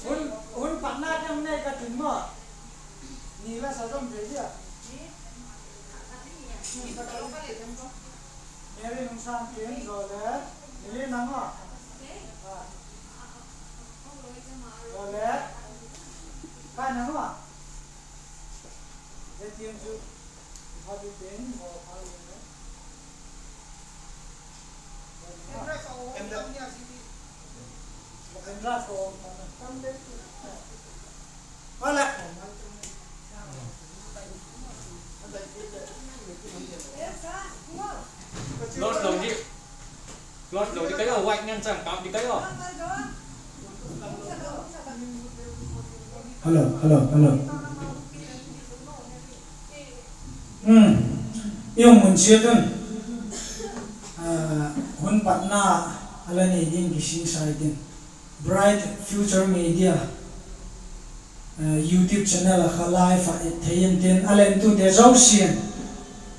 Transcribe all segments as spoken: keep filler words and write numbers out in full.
Hun, hun patna ding nei ka tin maw. Ni la sa zom thei dia. Mary Nungsang tin zaw le. Ni le nang a. Zaw le. Ka nang a. Zetiang chu. Pha tu tin zaw pha le. Close lo di. Close lo di kayo, white ngan chang kap di kayo. Hello, hello, hello. Hmm. I um mun chiat un. Ah, hun patna a la nei ding kisingsa i tin. Bright Future Media, eh, YouTube channel ah kha live ah et thei intin, a lentute zosia'n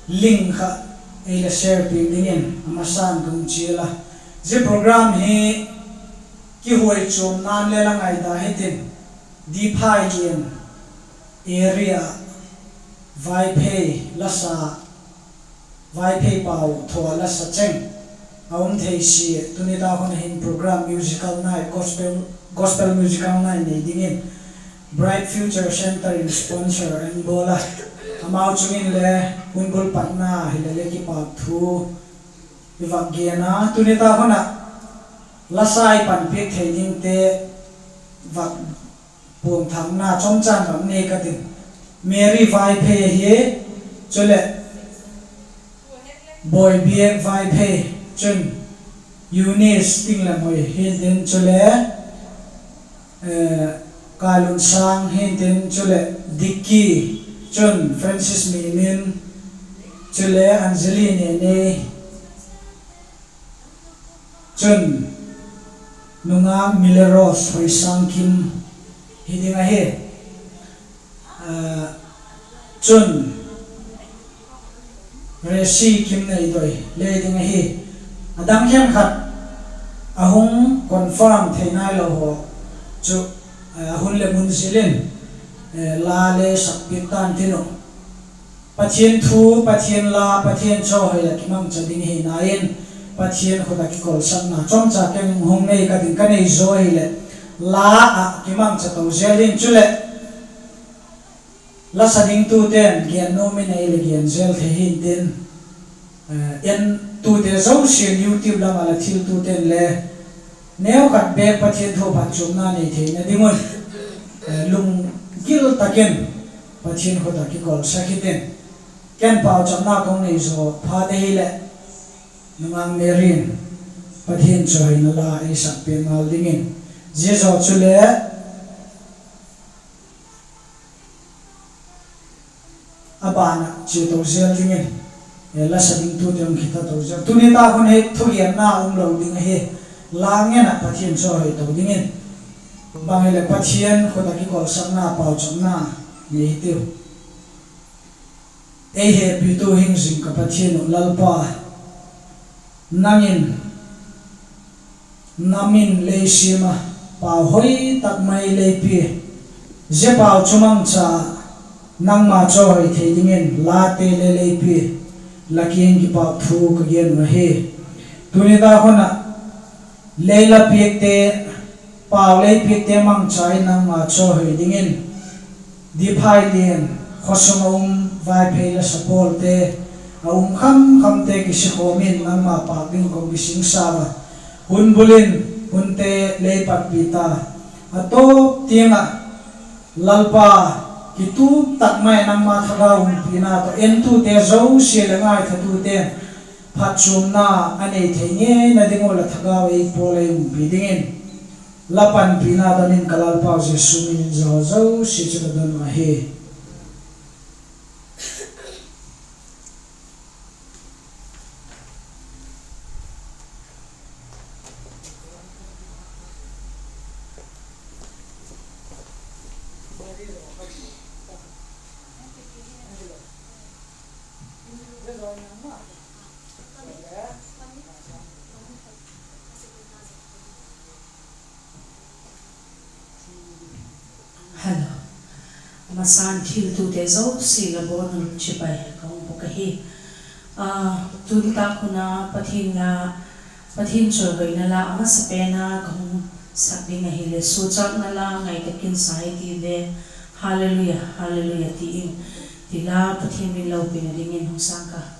link kha ei la share piak dingin a masa'n ka hun chial a. Zia program hi kihuai chuamna'n le la ngaida hitin, Diphailian area, Vaiphei lasa, Vaiphei pau thaw lasa cheng a um thei si. Tuni ta hun a hin program musical night, gospel, gospel musical night nei dingin Bright Future Centre in sponsor an bawl a. Amau chung in le hun bul patna hile le kipâk thu i vak gen a, tuni ta hun ah lasa i panpiak thei dingte vak puangthâkna chomcha vak nei ka tin. Mary Vaiphei ahi, chuleh Bawibiak Vaiphei, chun Eunice Tinglamhoi hintin, chule, eh, Kailunsang hintin, chuleh Dicky, chun Francis Mimin, chule Angeline Nenei, chun nungak Mileros Hoisangkim hi ding ahi. Ah, chun Resi Kimneidoi le ding ahi. A dang khenkhat a hung confirm thei nailo haw chu, eh, a hun leh mun zil in, eh, la le sakpiak ta'n tin uh. Pathian thu, Pathian la, Pathian chawihoi ah kimangcha ding hina in, Pathian khut ah kikolsakna chomcha ken hung nei ka ding ka nei zaw hileh, la ah kimangcha to zel ding chuleh, la sa dingtute'n gen nuam in ei le gen zel thei hintin, eh, entute zosia'n YouTube lam ah la thiltute'n le neukhat bêk Pathian thu phatchuamna nei theina ding un, eh, lunggil tak in Pathian khut ah kikolsak hitin. Ken pauchapna ka hung nei zaw phat ahileh, nungak Mary in Pathian chawihoina la ei sakpiak ngal dingin, zia zaw chule a ban ah chia to zel dingin, eh, la sa dingtute hung khitha to zel. Tuni ta hun hi thugenna um lo ding ahi, la ngen ah Pathian chawihoi to dingin. Bang hileh Pathian khut ah kikolsakna pauchapna nei hitiu. Ei hepitu hing zing ka Pathian uh Lalpa, nang in nam in lei siam a, pau hoi tak mai lei pia, zia pau chu mangcha nangma chawihoi thei dingin late le lei pia, la kiang kipak thu ka gen uh ahi. Tuni ta hun ah lei la piakte, pau lei piakte mangcha in nangma chawihoi dingin, Diphailian khawsung a um Vaiphei la sapawlte, a um kham khamte kisikhawm in nangma pâk ding ka hung kisingsa a. Hun bul in hunte lei patpi ta, a tawp tiang ah Lalpa, kitup tak mai nangma thagau umpina tawh entute zosia leh ngaithatute phatchuamna a nei thei ngeina ding ua la thagau ei pawl ei umpi dingin, la panpina don in ka Lalpau Jesu min in zia zosia chu ka don uh ahi. Masan thiltute zosia la bawn un chibai ka hung bûk ahi. A, tuni tak hun a Pathian la, Pathian chawihoina la a masapen a ka hung sak ding ahileh, suchâkna la ngai tak in sa i ti le, Hallelujah, Hallelujah ti in, ti la Pathian min lopina dingin hung sâng ka.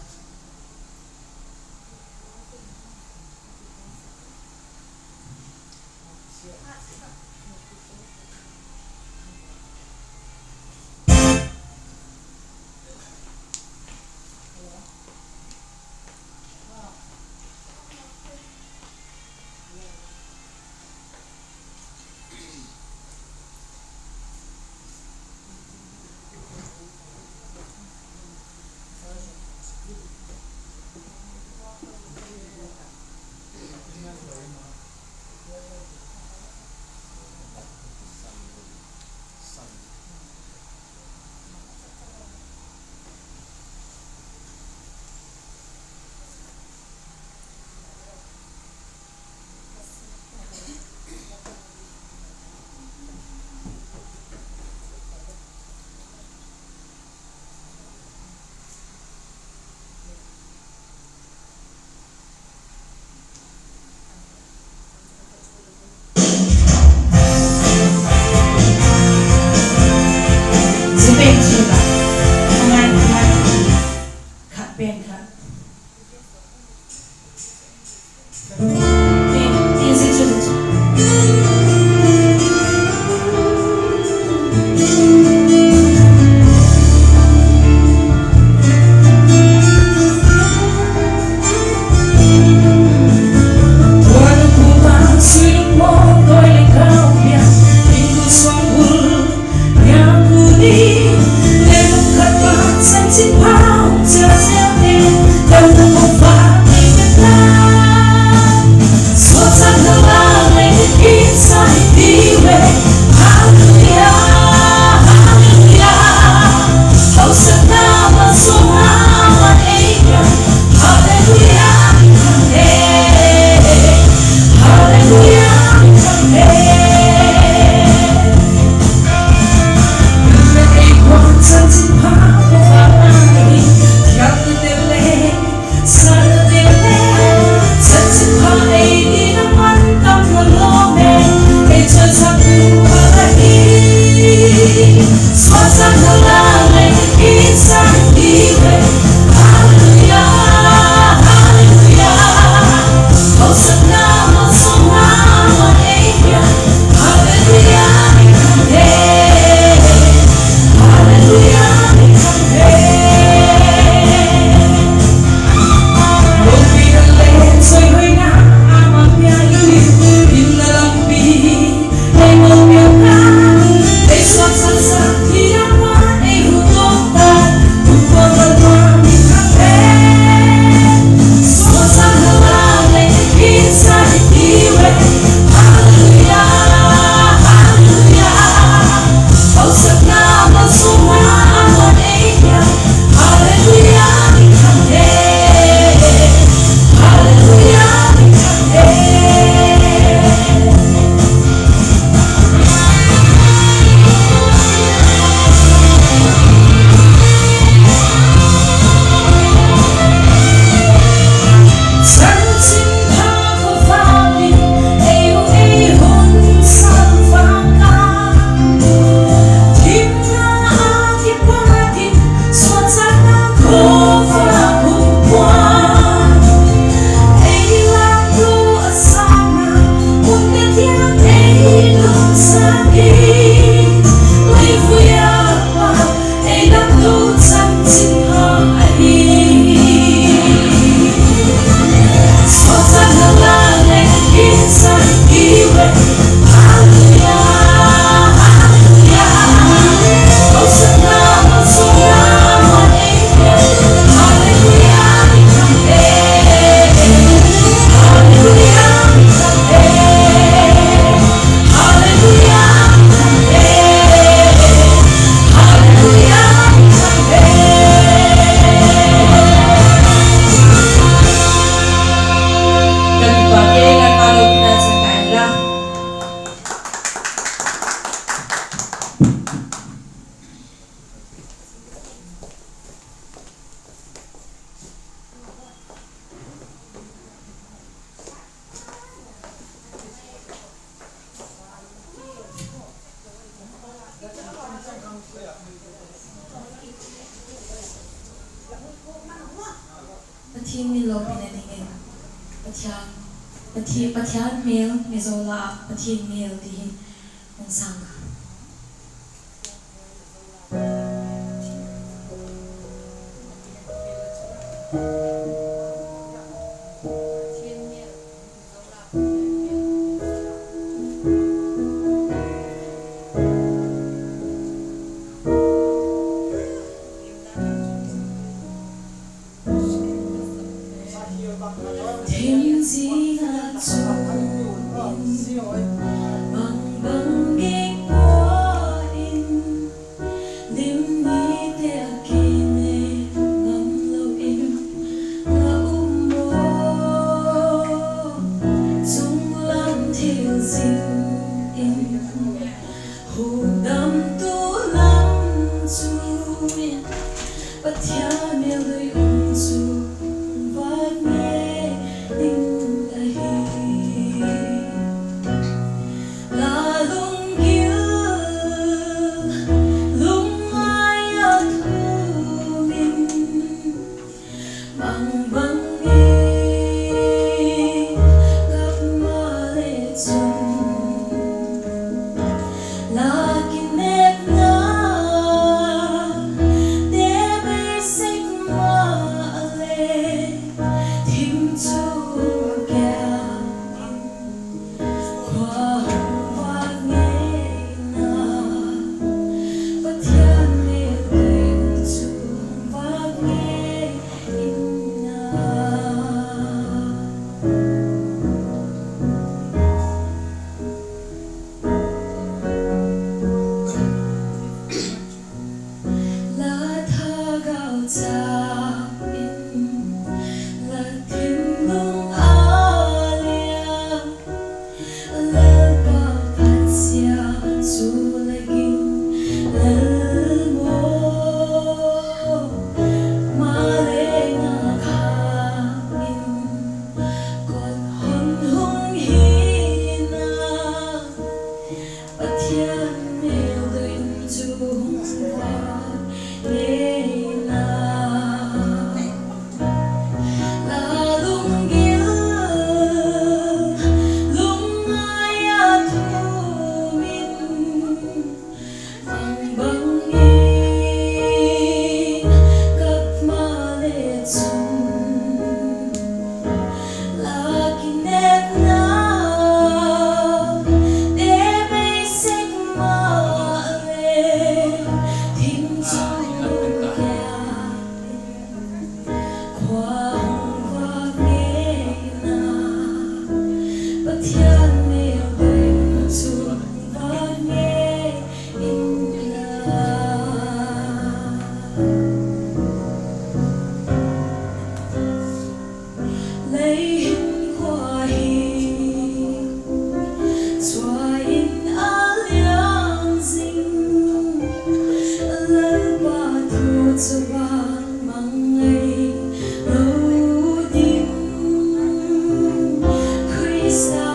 Lopina dingin Pathian, Pathian, Pathian mêl, Mizo la ah Pathian mêl ti hi hung sâng a. Thim zing ah chun bang bang gik pua in, lim nite ah kine ngam lo in la um maw? Chunglam thil zing in, hukdamtu lam chu Pathian mêl doi um chu vâk ngei ding ahi. La lunggil, lungngai a thum in, bang bang i kap maleh chun, la kinepna te bei sek maleh, thim chu kia in, khua hung vâk ngei in a, Pathian mêl doi um chu vâk ngei in a. La thagau chau in, la thinlung a lia, Lalpa phatsia chu la ging lel maw? Maleng a kha in, kot hon hung hi na, Pathian mêl doi um chu hung vâk ngei in a. La lunggil, lungngai a thum in, bang bang in kap maleh chun, la kinepna te bei sek maleh, thim chu kia in, khua hung vâk ngei in a, Pathian mêl doi um chu vâk ngei in a. Lei hinkhua hi chua in a liam zing, Lalpa thu chu vang mang ngei lo ding, Khrista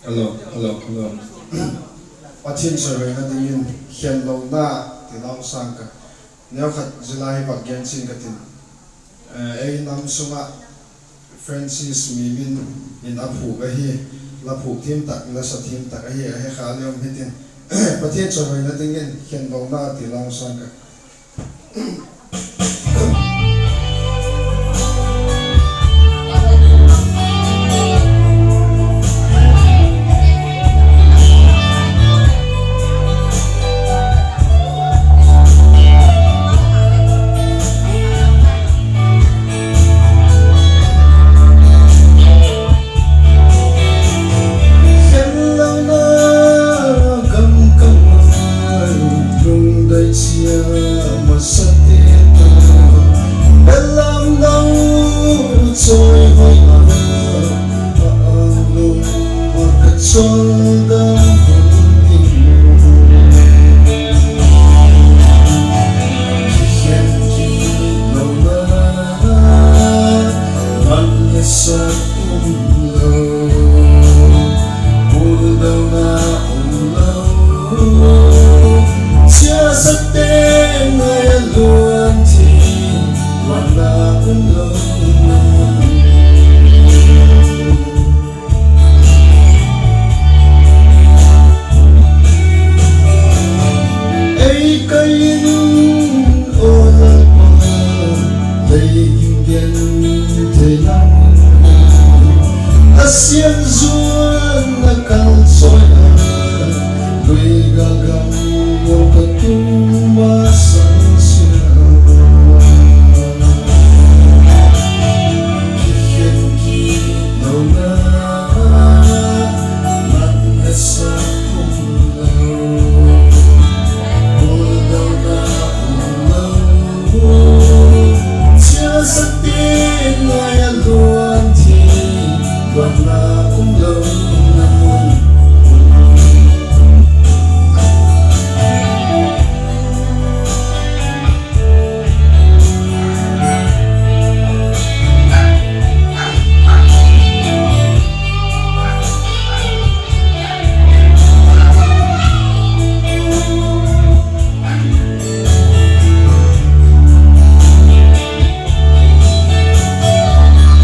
Hello, hello, hello. Pathian chawihoina dingin Khenlona ti lau sâng ka. Neukhat zia la hi vak gen chian ka tin. Eh, ei nam sung ah Francis Mimin in a phûk ahi, la phûk thiam tak, la sa thiam tak ahi, a he kha le um hitin. Pathian chawihoina dingin Khenlona ti lau sâng ka. Khenlona gam ka ngai, lungdai chia masate ta, belam lo chawihoi a, a âng lo a ka chawldam hun ding. Kikhen kit lona man le sak um lo, puldona um lo, chiasate ngai a luan thi, mana um lo. Ei kai in, aw Lalpa, lei ging gen thei lam, a siam zuan a kal chawi a, lui ga gam lo ka tung ma san sia. Kikhen kit lona man le sak um lo, puldona um lo, chiasate ngai a luan thi, luanna um lo na mun.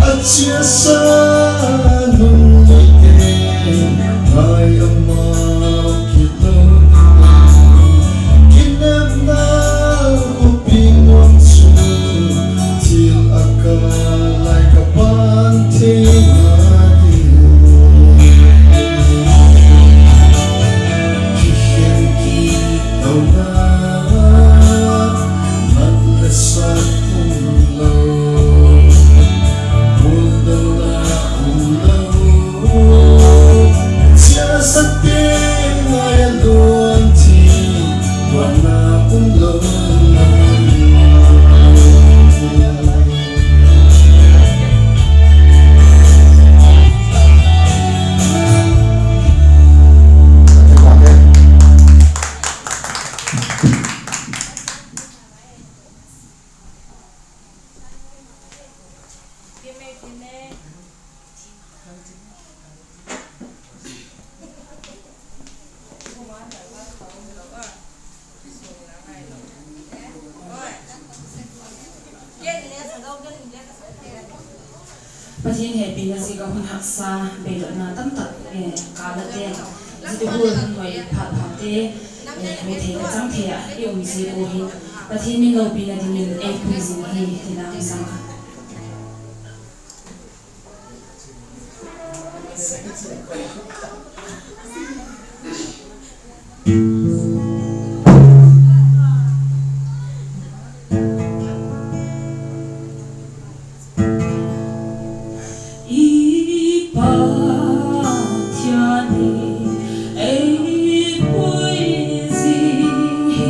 A chiasa nun luite ngai a ma kit lo ding, kinepna khawpi nuam chu thil a kâl lai ka pan theina ding. Kikhen kit lona man le sak um lo, puldona um lo, chiasate ngai a luan thi, luanna um lo na mun. Pathian hepina ziak a hun haksa beidotna tamtak, eh, kâl ate, zia ti hun hun hoi phat phate, eh, hoi thei ka chang thei ah i um ziak u hi, Pathian min lopina dingin ei pui zing hi ti lam sâng ka. I Pathian in ei pui zing hi,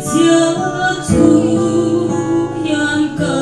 zia chu hiam ka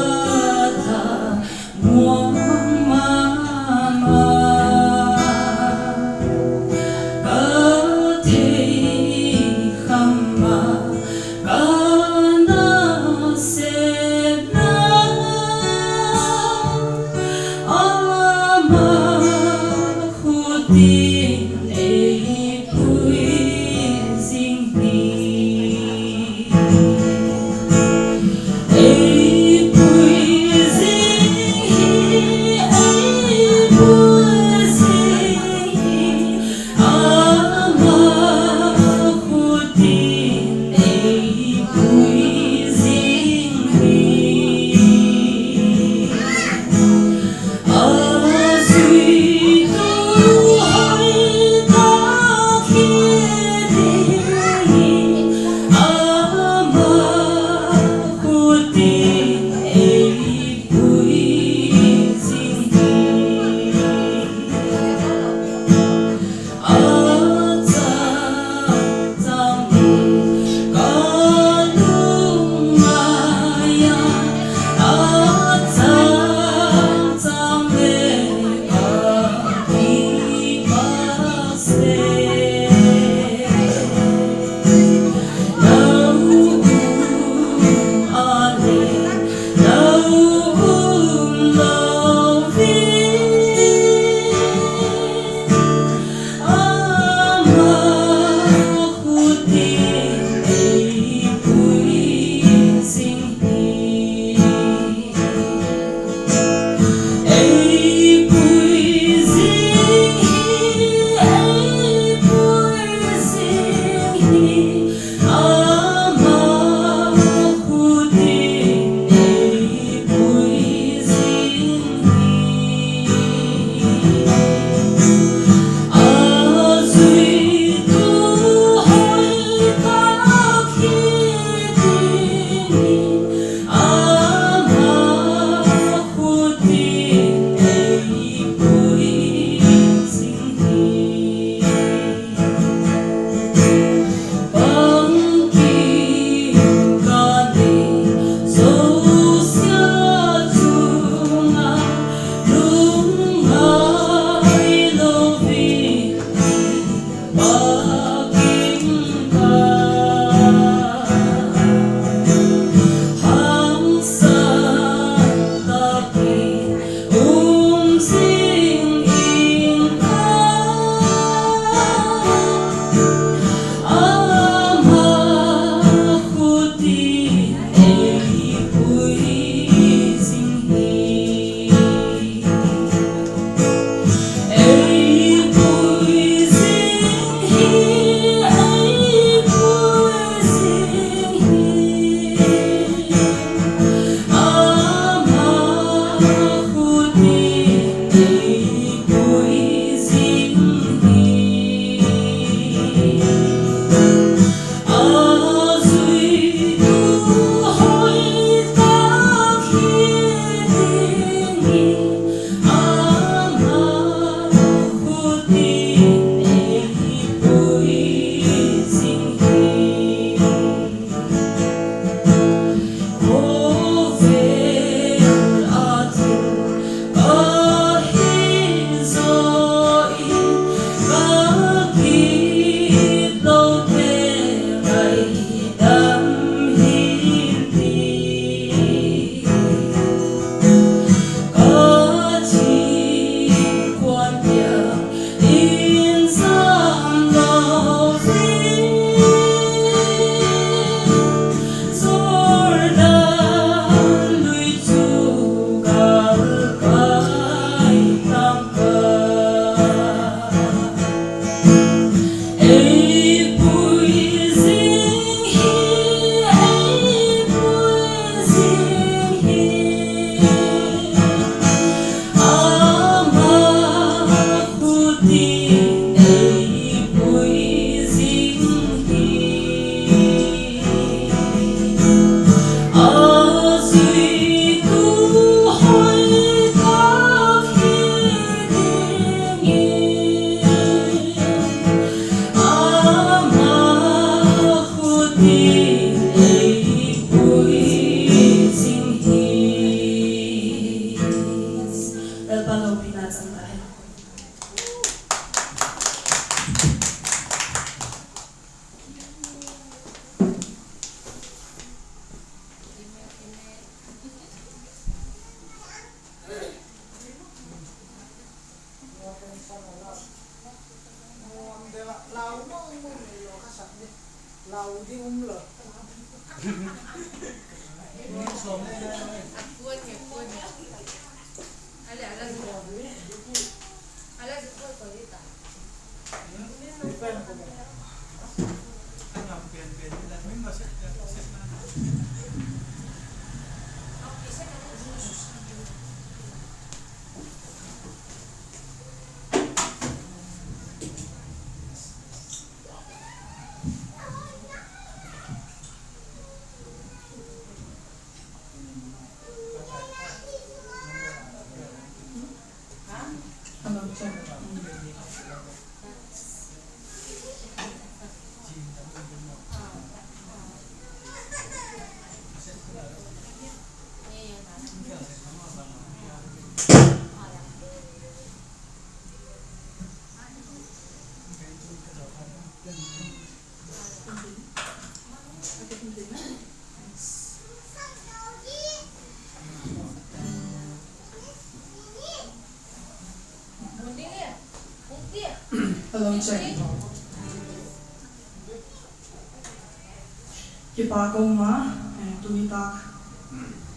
Kipak um a, eh, tuni tâk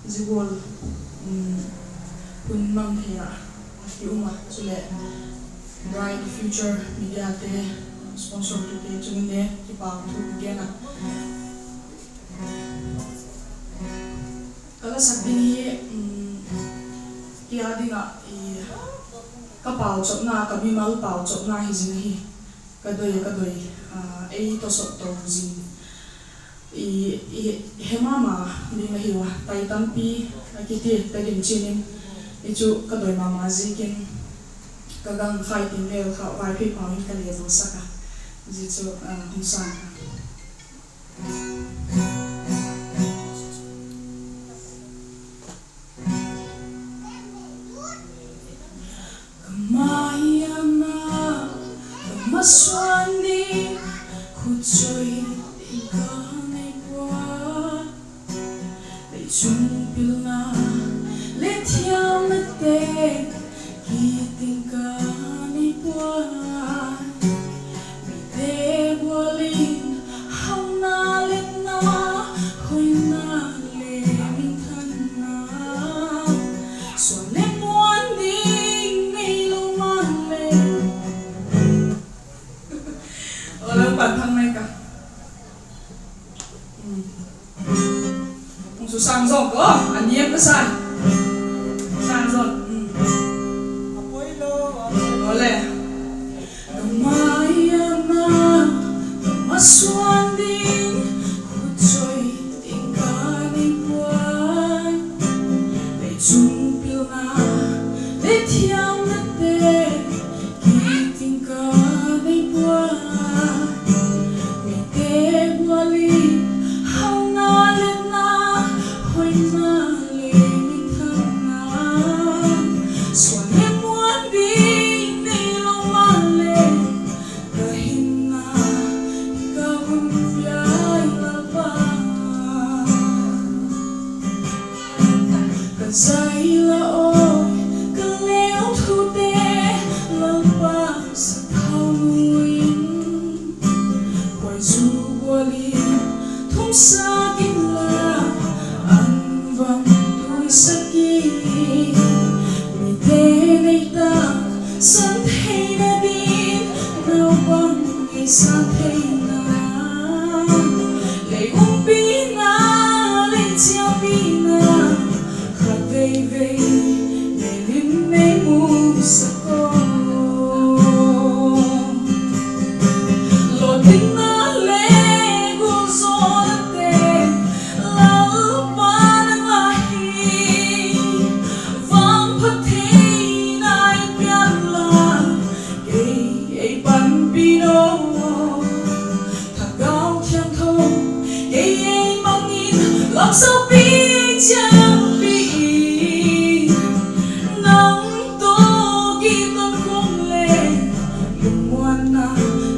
zia gual, um, hun mang thei ah i um ah, chuleh Bright Future Media te, sponsor tute chung in le kipak thu ka gen a. Ka la sak ding hi, um, kei â ding ah, i, ka pauchapna, ka mimal pauchapna hi zing ahi. Ka doi, ka doi, ah, ei tawsawp to zing. I, i, he ma ma ding ahiu a, tai tampi a kiti ta gin chian in, i chu ka doi ma ma ziakin, ka gang khai tin leu kha Vaiphei pau in ka le zo sak a, zia chu, ah, hung sâng ka. Ka mai a na, ka masuan ding, khut choi ding ka nei pua. Lei chung pilna le thiamnate, kit ding ka nei pua. Mite gual in hauna leh na, hoina le minthanna, suan le muan ding neilo maleh. Aw, la pan thang mai ka. Hung su sâng zaw ko, a niam ka sa. Sâng zaw. Awle. Ka mai a na, ka masuan ding, khut choi ding ka nei puai. Lei chung pilna le thiamnate, kit ding ka nei puai. Mite gual in hauna leh na, hoina le minthanna, suan le muan ding neilo maleh, ka hinna ka hun piai Lalpa. Ka zai la aw, ka leu thute, Lalpa sathau nu in, khuaizu gual in thumsak inla, an vang tuisak in, mite nei tak san theina ding, naupang ngei san theina, lei umpina, lei chialpina, khatvei vei lei lim nei musak aw. Lawtinna le gualzawlnate, Lalpa nang la hi, vangphat theina ei piak la, kei ei panpi naw. Thagau Thiangtho kei ei mang in, lamsaupi chialpi in, nang tawh kiton khawm le, lungmuanna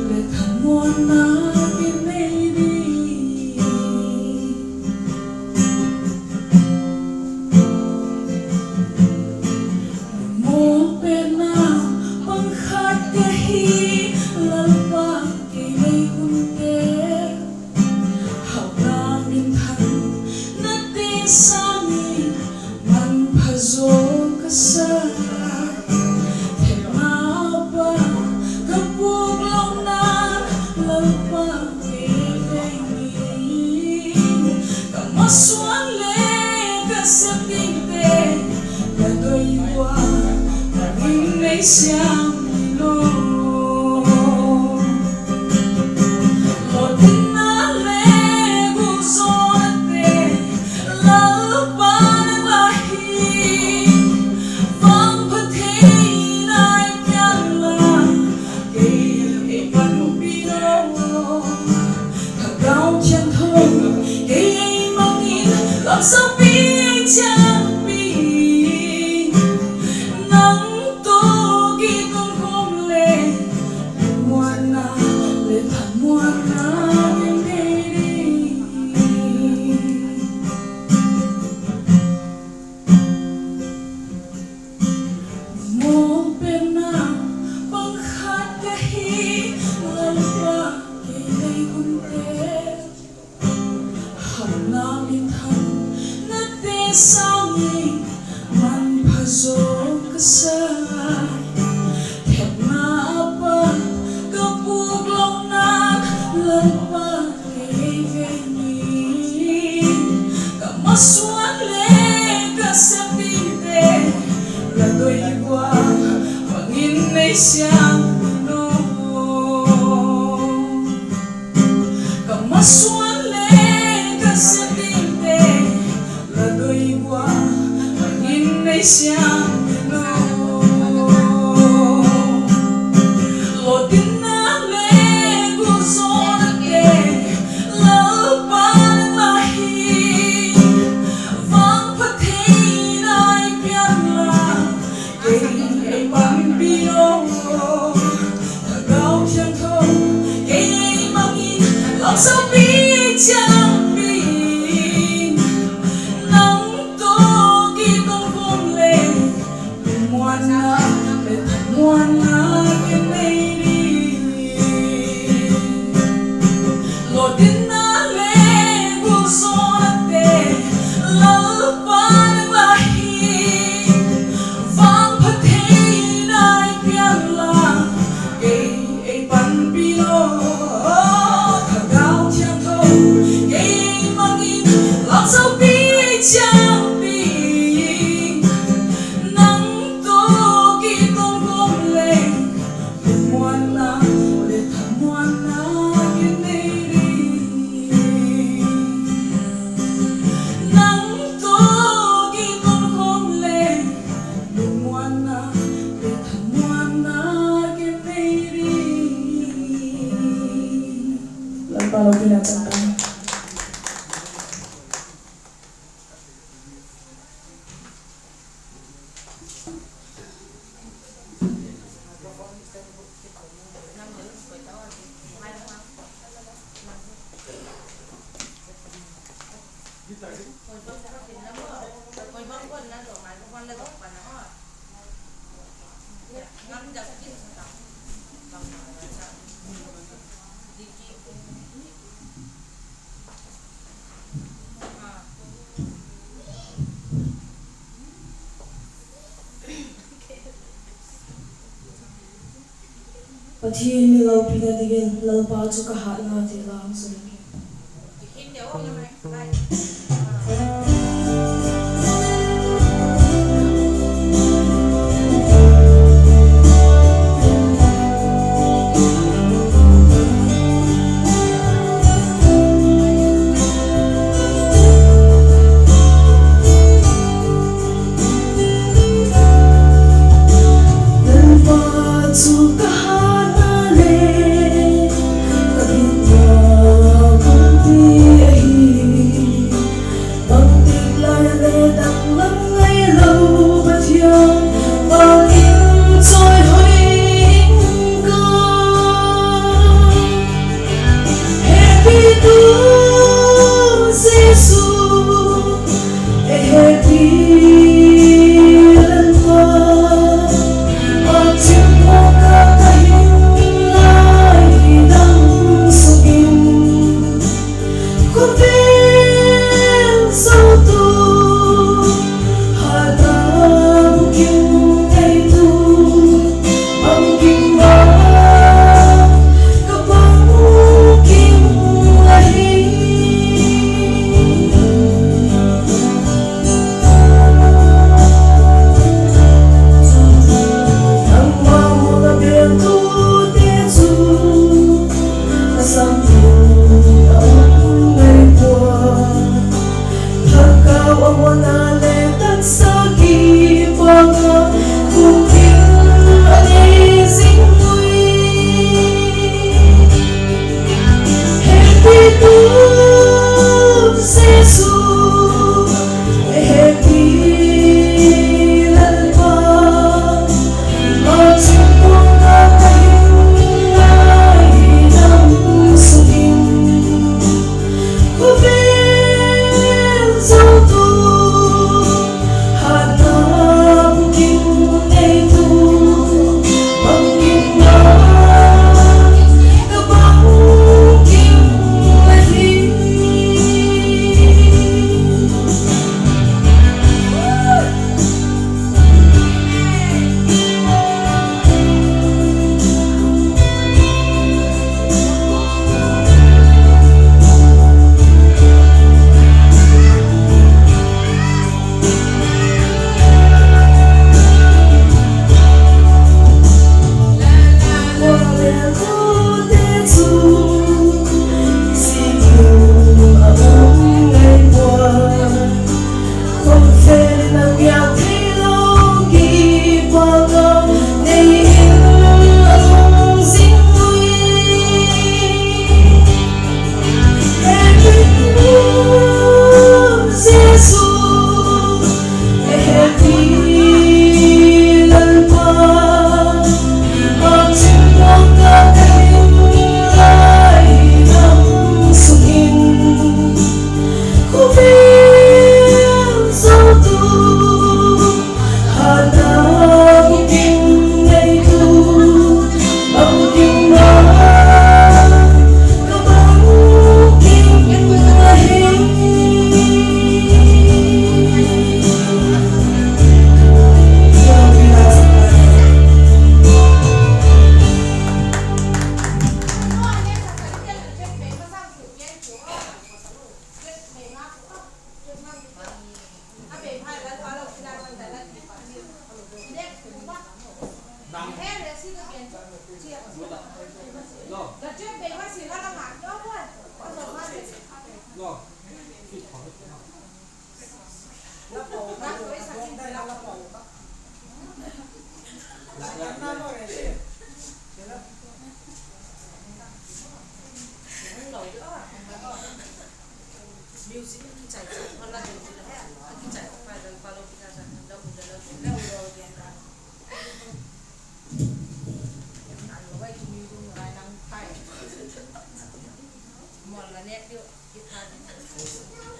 le thamuanna kei nei ding. Mawlpêtna pang khat ka hi, Lalpa kei nei hunte, siam lo. Lawtinna le gualzawlnate Lalpa nang la hi, vangpha thei nai pian la, kei ei panpi lo. Thagau Thiangtho, kei ei mang in, lamsaupi ei chiampi in, nang tawh kiton khawm le, muanna le thamuanna kei nei ding. Mawng penna pang khat ka hi, Lalpa kei lei hunte, hapna mithannate sâng in manpha zaw ka sa. Thepna a pat ka pûk lona'n, Lalpa kei ei veng in, ka masuan le ka sep dingte, la doi ua bang in ei siam in aw. Ka masuan le ka sep dingte, la doi ua bang in ei siam in aw. Lawtinna le gualzawlnate Lalpa nang la hi, vangpha thei nai pian la, kei ei panpi lo. Thagau Thiangtho, kei ei mang in, lamsaupi ei chiampi in, nang tawh kiton khawm le, muanna le thamuanna kei nei ding. Lawtinna le gualzawlnate Lalpa nang la hi, vangpha thei nai pian la, kei ei panpi lo. Thagau Thiangtho, kei ei mang in, lamsaupi ei chiampi in, nang tawh kiton khawm le, muanna le thamuanna kei nei ding. Nang tawh kiton khawm le, muanna le thamuanna kei nei ding. Lalpa lopina chang ta. Pathian min lopina dingin Lalpa chu ka hatna ti vang chu. Lalpa chu ka hatna le ka bitna bangti ahi. Bangtik lai le danglam ngailo Pathian, bang in chawihoi ing ka. Hepitu Jesu, ei hepi Lalpa, pâk chim pua ka ka hin lai hi dang suk in. Khawvel zotu, hâlna bukim neitu, bangkim bang ka pangkim ahi. Nang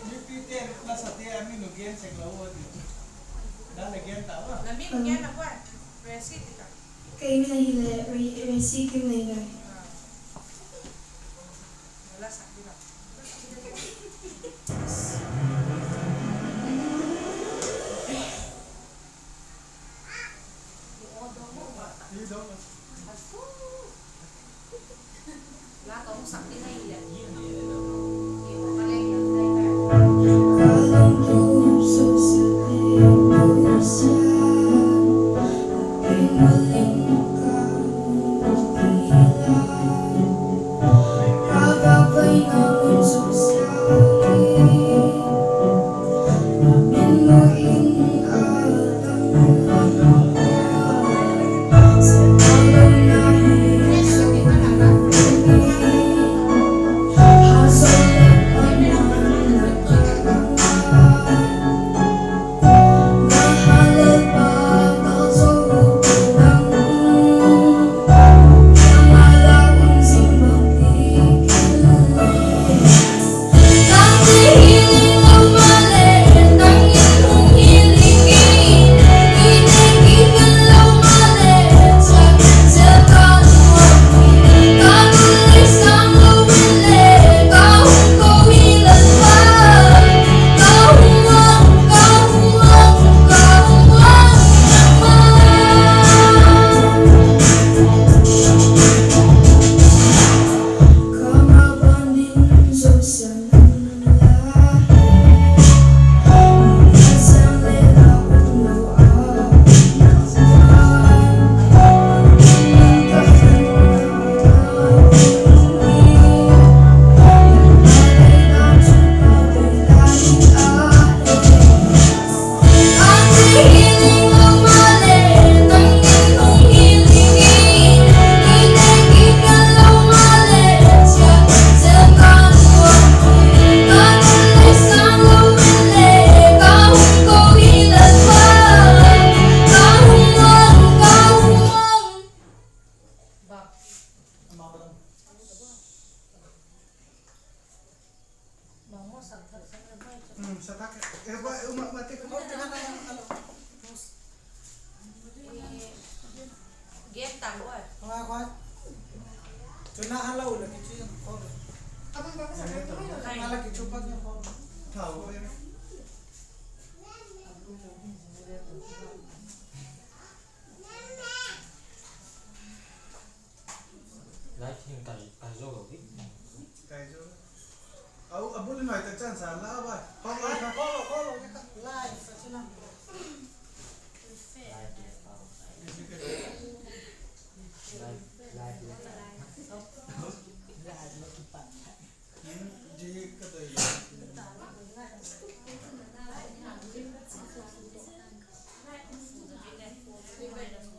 Mipite la sate a min u gen sek lo u ti. La la gen ta a. Kei min ahile Re-, Resi Kimneiloi. Sa thak, eh, ba, uma, ma, te, ko, te, na, na, na, na. Gen tang oi. Ngai, ngai. Chu na halo la kichu ko. Abang ba ka sa ka ko. Ngai la kichu pa ko. Thau ko. Live hi kai, kai zo lo hi. Kai zo. Au, a bul nai ta chan sa la ba. Ko lo, ko lo, ko lo, ka live sa chuna. Live, live, live.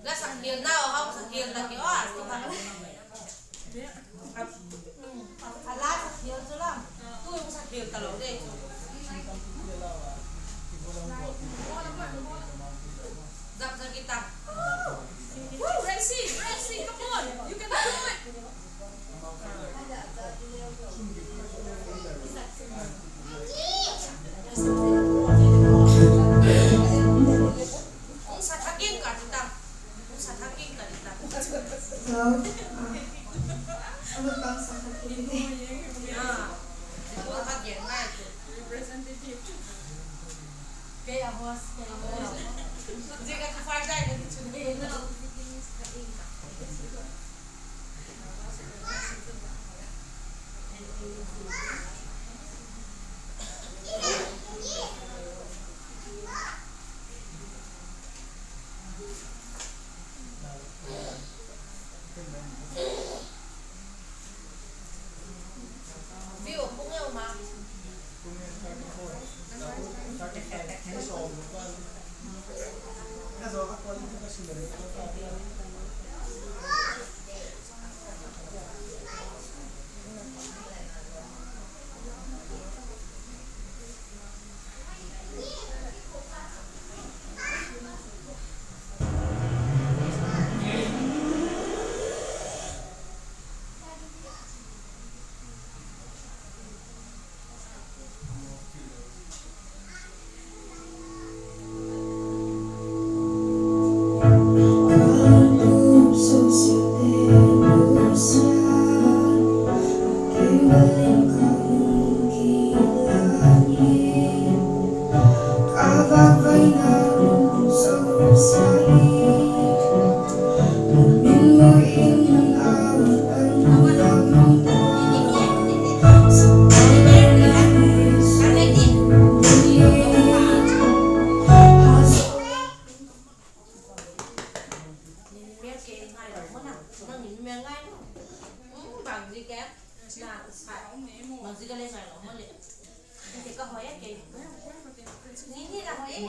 La sak khial na, hau sak khial na ki, a, tu kha. A la sak khial chu lam. Tu sak khial ta lo de chu. Zak, zak kita. Woo, Gracie, Gracie, come on. You can do it. Hung sa thak in ka ti ta. Hung sa thak in ka ti ta. Hello. Ah. Ano tang sa thak in. Ah. Ito thak in ngai tu. Representative. Kei a host, kei a host. Zia ka tu far dai ka ti chu ni. Min mel kei ngai lo maw na? Nang min mel ngai maw? Hmm, bang zi ke? Na, bang zi ke le ngai lo maw le? Kei ka hoi e kei. Ni, ni la hoi e.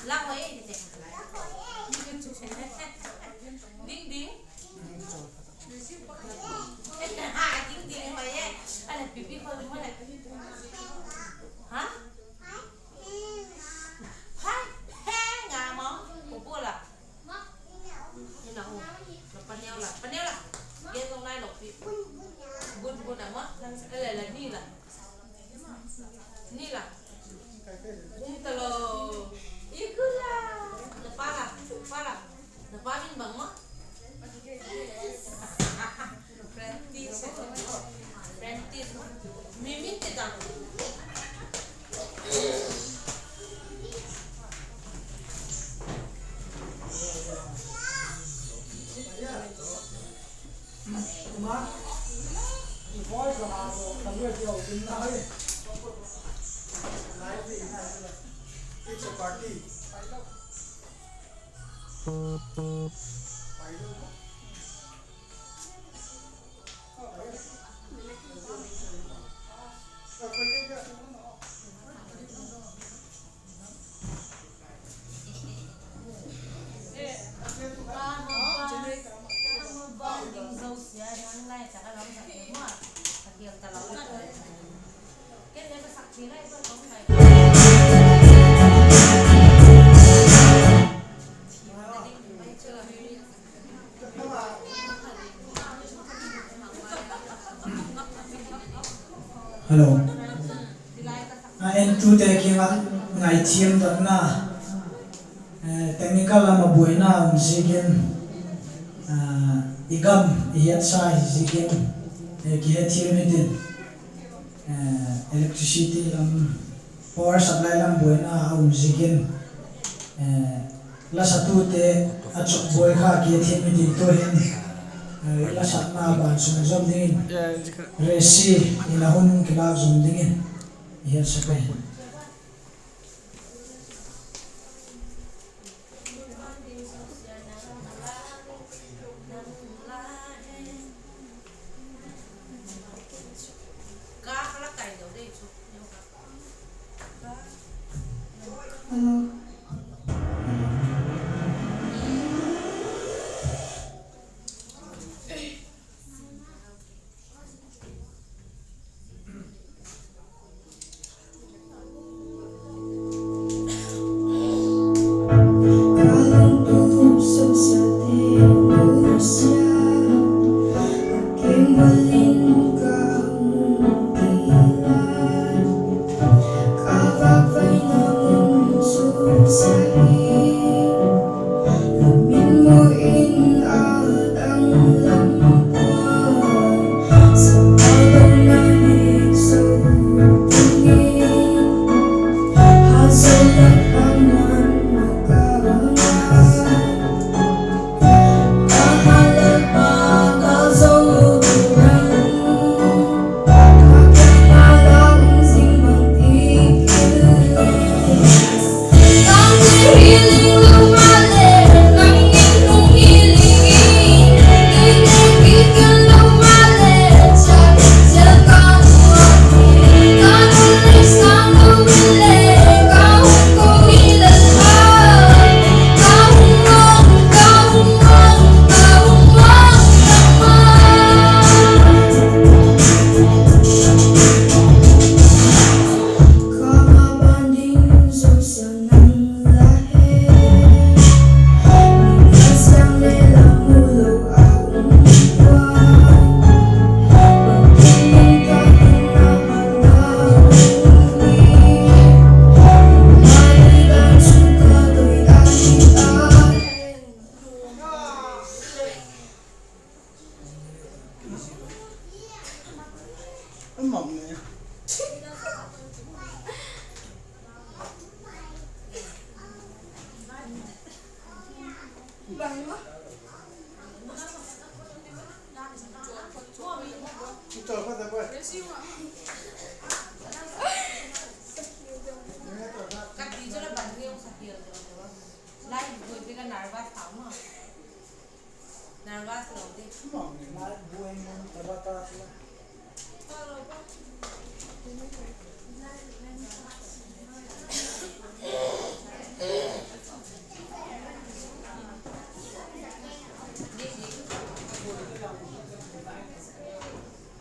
La hoi e, ni te. Ding, ding. Ha, ding, ding, hoi e. Ala pipi hoi maw la. Ha? Phai, phai nga maw? Ko bula. Ina u. Na paneu la, paneu la. Gen ngai lo pi. Bun, bun a maw? Ele la ni la. Ni la. Um ta lo. Ikula. Na pa la, pa la. Na pa min bang maw? Francis. Francis. Mi min ti ta. It's a party. Hello. A entute kiang ah ngaithiam dotna, eh, technical lam ah buaina um ziakin, ah, i gam i hiatsa hi ziakin, eh, kihethiam hitin, eh, electricity lam, power supply lam buaina a um ziakin, eh, lasatute a chawkbuai kha kihethiam hitin tu'hin, eh, lasatna ban sung zom dingin, Resi in a hun kilâk zom dingin i hiatsa ka hi.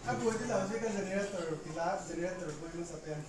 A buai ti lau zia ka generator kila, generator buai masa pen.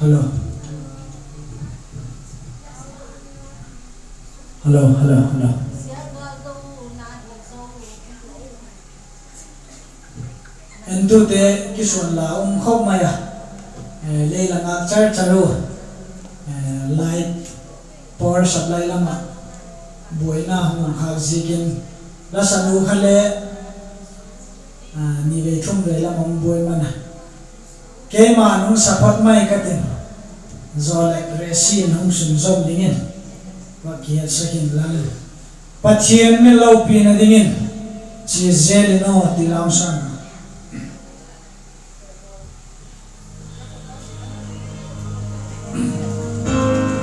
Hello. Hello, hello, hello. Entute kisuan la um khop mai a. Eh, lei la ngâk char char u. Eh, light power supply lam ah buaina hung um khâk ziakin, la sanu kha le, ah, ni vei thum vei lam hung buai man a. Keima'n hung support mai ka tin, zaw leh Gracie in hung sunzawm dingin va kihetsak inlang, Pathian min lopina dingin chia zel in aw ti lau sam.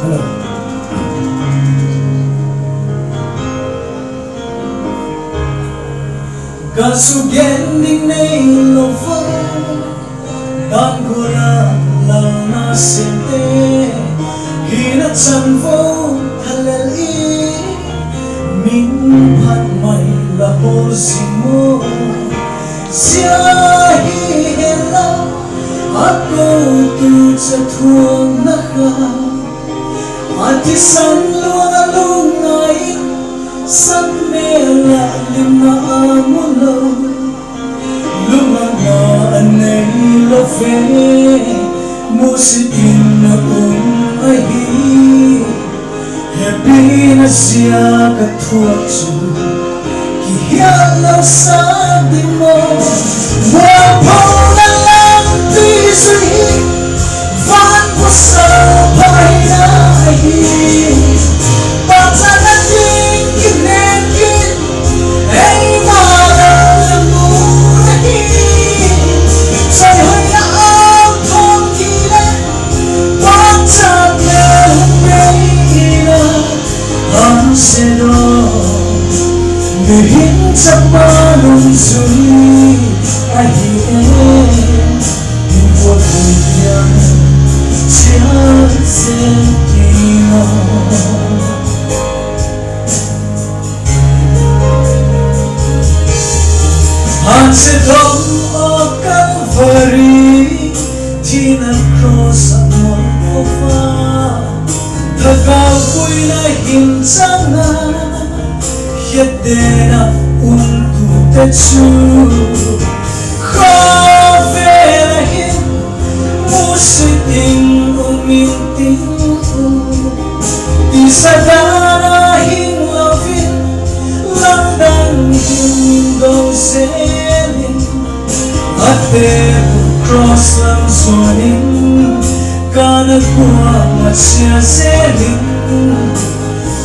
Hello. Ka su gen ding nei lo va, dan gual a lalna sente, hina chanvo thalel i, min phat mai la hol zing maw. Zia hi hen la, a kotu cha thuakna kha, a thisan luang a lungngai in, sak mêl ah limna a mu lo, lungna a nei lo ve, musit in a um ahi. Hepina zia ka thuak chu, kihial lo sa ding maw. Mualphona lampi zui hi, van pawsal phaina ahi. Pachatna ding kinêm in, eima la la mu ahi. Chawihoina a thawm ti leh, pachat le hung nei in a, hamse daw, mihing chapa nungzui ahi e, in pawt in hiam, chia zel ti maw. Hanse dom aw Kalvari, thina cross a mawl pua, thagau puina hin chang a, hiatden ah umtute chu, khawvel ah hin musit in um intin, tisa dan a hing lo in, lamdang hing in do zel in, a te cross lam zuan in, ka na kuama chia zel in,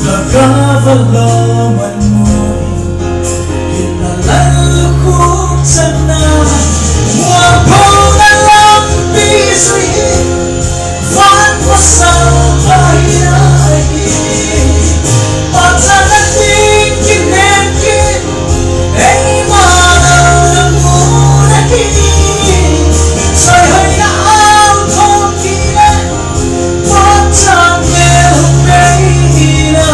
thagau a lawm an mu in, hinna lal lukhuk channa, mualphona lampi zui hi, van pawsal phaina ahi. Pachatna ding kinêm in, eima la la mu ahi. Chawihoina a thawm ti leh, pachat le hung nei in a,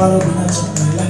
Palo bina chak nai la.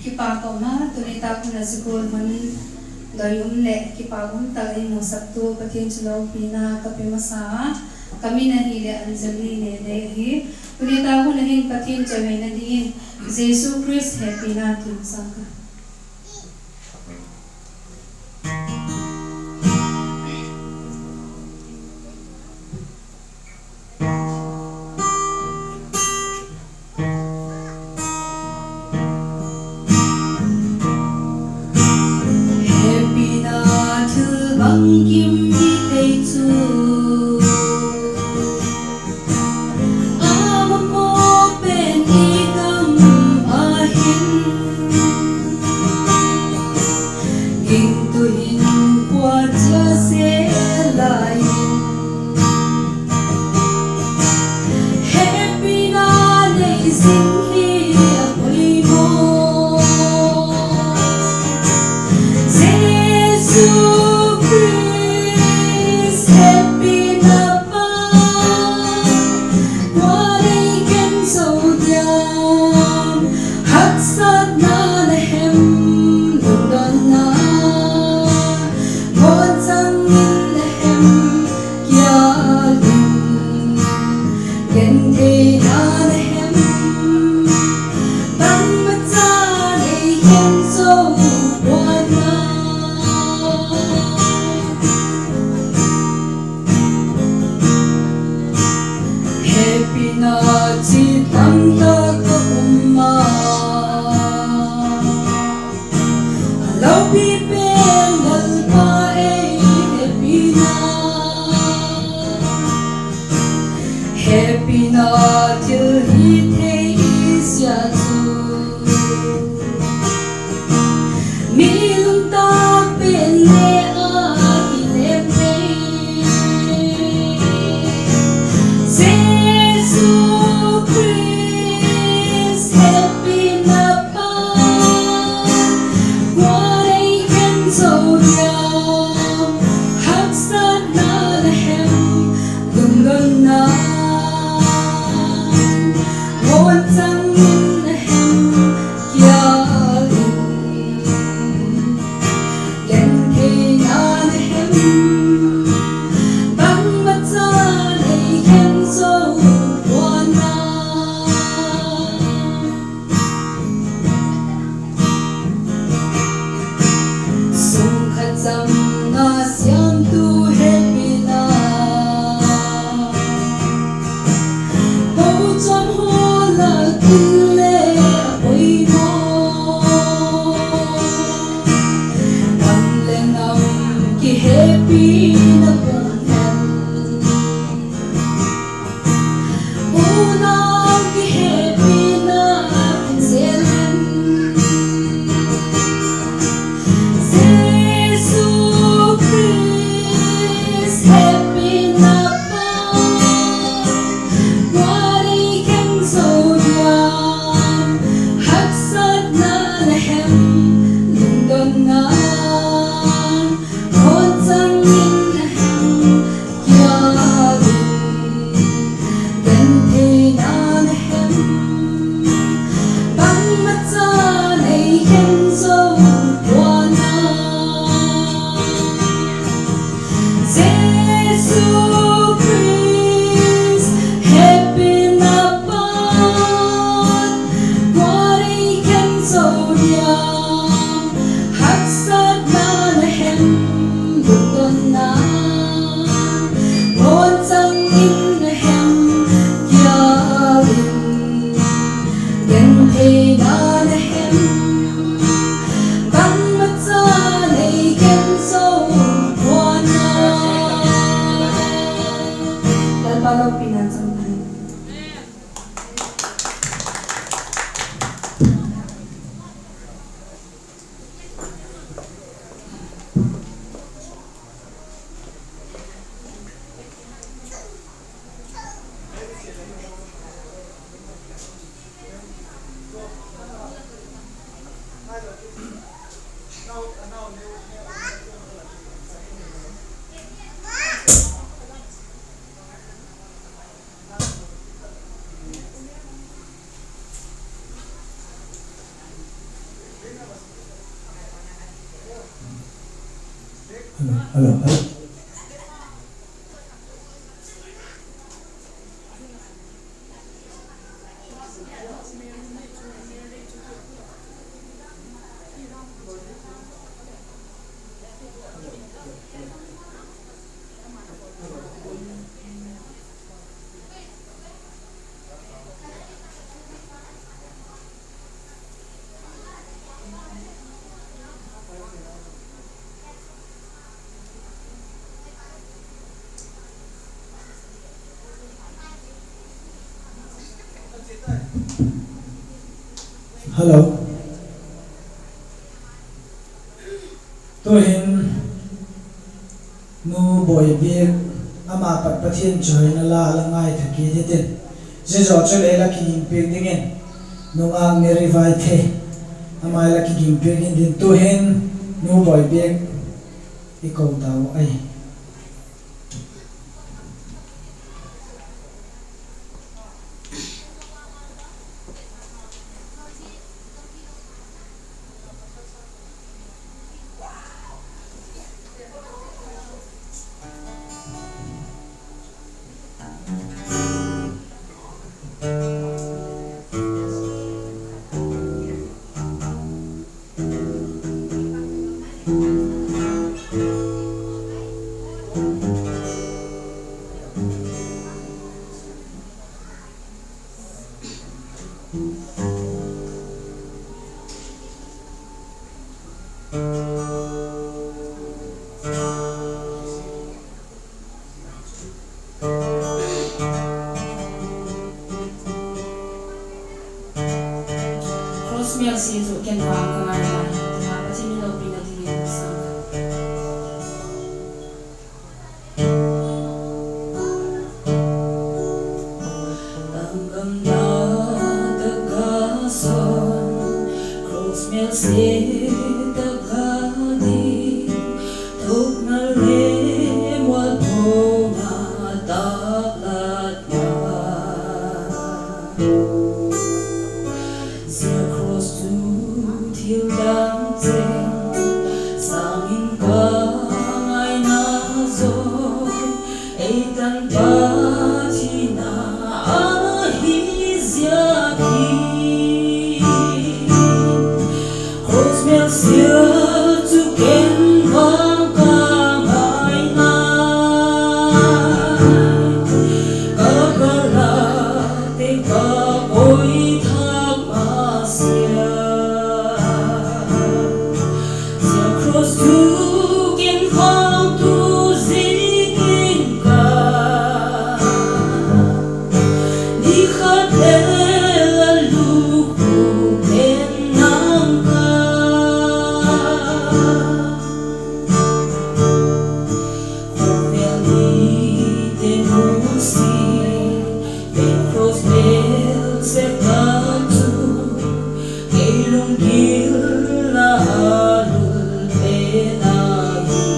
Kipak um a, tuni tak hun a zia gual hun doi um leh kipak um tak ei musaktu Pathian chu lopina ka pe masa a, ka min ahileh Anjali Nedei ahi. Tuni tak hun a hin Pathian chawihoina dingin Jesu Khrist hepina kimusâng ka. Hepina thil bangkim i tei chu Sing hi a poimaw. Jesu Khrist hepina pa, kua nei khen zo diam, haksatna na hem, lungdonna, ngawn chang in na hem, kia in, gentheina na hem, bangmacha nei khen zo pua'n a. Hepina chi tam tak a um a, a lopi pen Lalpa ei hepina. Hepina thil hi thei zia chu, mi lungtak pen le a i lem thei. Jesu Khrist hepina pa, kua nei khen zo diam, haksatna na hem, lungdonna, ngawn chang in na hem, kia in, gentheina na hem, bangmacha nei khen zo pua'n a. Sungkhat chamna siamtu hepina, kochuam hawl lak in le a poimaw. Nam leh nam kihepina pung hen, unau kihepina pung zel hen. Jesu Khrist hepina pa, kua nei khen zo diam, haksatna na hem, lungdonna, ngawn chang in na hem, kia in, gentheina na hem, bangmacha nei khen zo pua'n a. Jesu Khrist hepina pa, kua nei khen zo diam, haksatna na hem, lungdonna, ngawn chang in na hem, kia in, gentheina na hem, bangmacha nei khen zo pua'n a. Lalpa lopina chang hen. Hello, hello, hello. Hello. Tu'hin Nu Bawibiak, ama pat Pathian chawihoina la la ngaitha kit hitin, zia zaw chu lei la kihing piak dingin Nungak Mary Vaiphei, ama la kigingpiak in din, tu'hin Nu Bawibiak i ko tau ahi. Cross mêlsia chu ken vang ka ngai nai, ti a Pathian i lopina dingin sâng. Tanggamna tak a son, cross mêlsia tak a di, thokna le mualphona tâklatna. Zia cross chu thil dang cheng sâng in ka ngaina zaw, ei tanpa thina ahi ziak hi. Cross mêlsia chu ken vang ka ngai nai, ka galakte ka koi thak ma sia. Zia cross chu ken vang tu zing ing ka, ni khat le la lukhu ten nang ka. Khawvel mite nusia, ken cross mêlsia tak chu, kei lunggil a lul pen ahi.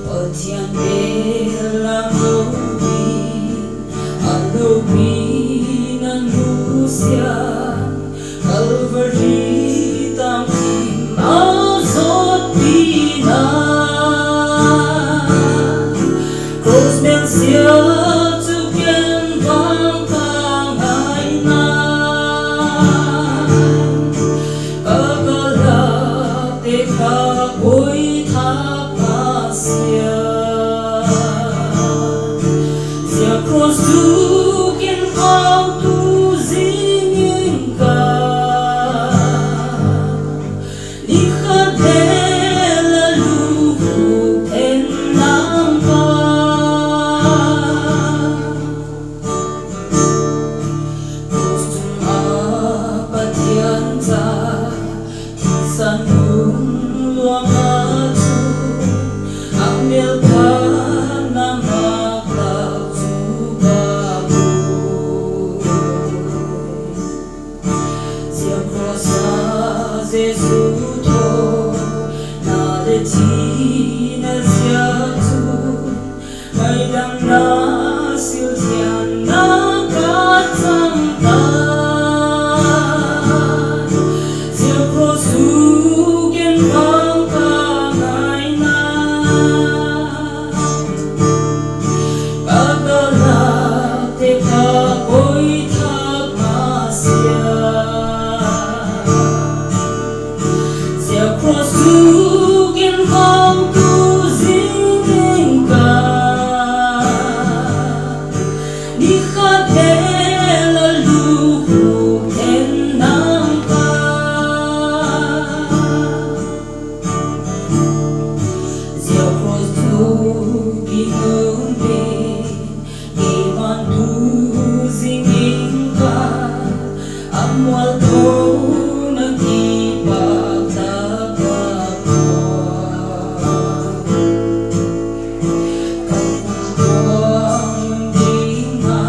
Pathian bêl lam lo in, a lopina nusia, Calvary tâng kim a zotpina. Cross mêlsia chu ken vang ka ngai nai, ka galakte ka koi thak ma sia. Zia cross chu ken vang tu zing ing ka, ni khat le la lukhu ten nang ka. Cross chung a Pathian cha thisan lungluang a chun, a mêlphatna mak tak chu ka pui. Zia cross a Jesu thona leh thina ziak chun, ngaidamna silthiangna ka chang ta. Zia cross chu ken vang ka ngai nai, ka galakte ka koi thak ma sia. Zia cross chu ken vang tu zing ing ka, ni khat le la lukhu ten nang ka. Zia cross chu ginum in keima'n tu zing ing ka, a mualphona kipak tak a pua. Ka pumkhuang ding a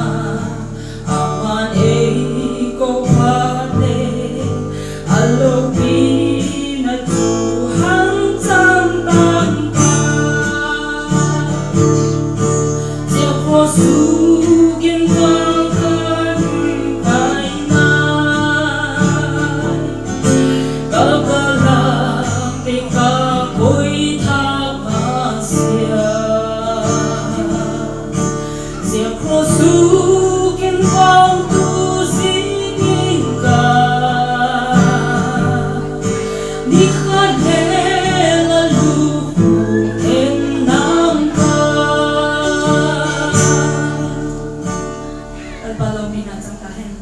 Cross uh kin pawngtu zing ing ka, ni khat le la lukhu en nang ka. Lalpa lopina chang ta hen.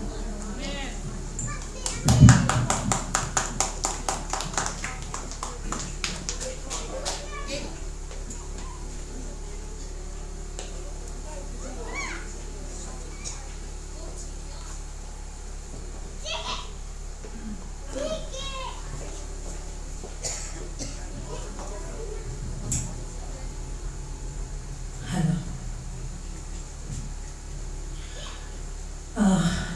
Hello. A,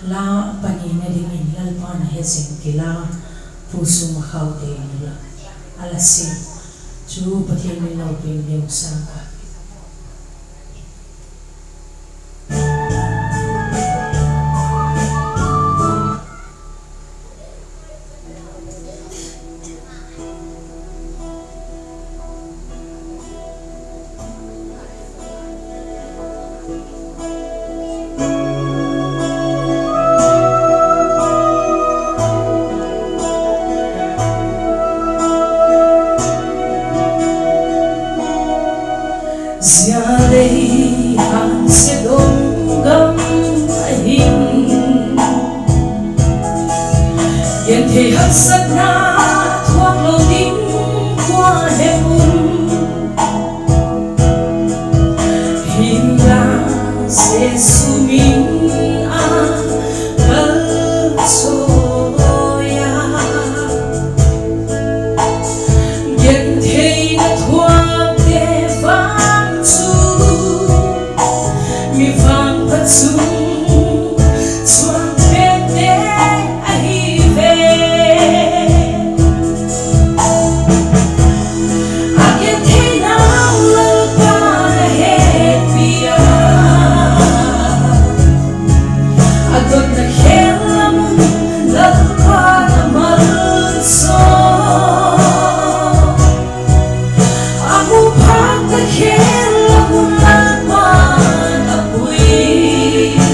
la panina dingin Lalpa'n a hezing ti la, Pu Sum a Khaute in la, a la sia chu Pathian min lopi in ding sa ka. Zia lei hangse dong gam ahin, genthei haksatna thuak lo ding kua hem um? Hinla Jesu min a kal chawi a, gentheina thuakte vang chu mi vangpha chung chuang pente ahi ve. A gentheinau Lalpa'n a hepi a, a dotna khêl lam un Lalpa'n a malsawm. A mu phâkna khêl lam un Lalpa'n a pui.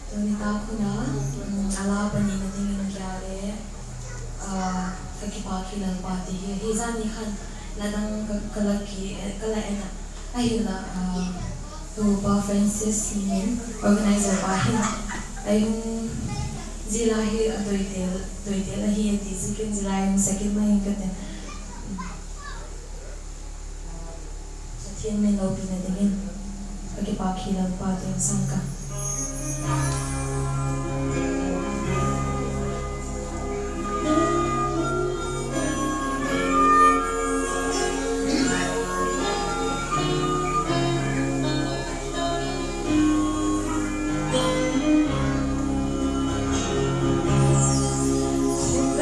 Tuni tak hun a, um, a la panina dingin ka la, ah, ka kipâk hi Lalpa ti hi. Hi zani khan la dang ka, ka la ki, eh, ka la en a. Ahinla, ah, tu Pa Francis Liming, organizer pa hin, a hun zia la hi a doitel, doitel ahi a ti ziakin zia la hun sak in mai ing ka ti. Pathian min lopina dingin ka kipâk hi Lalpa ti hun sak ka.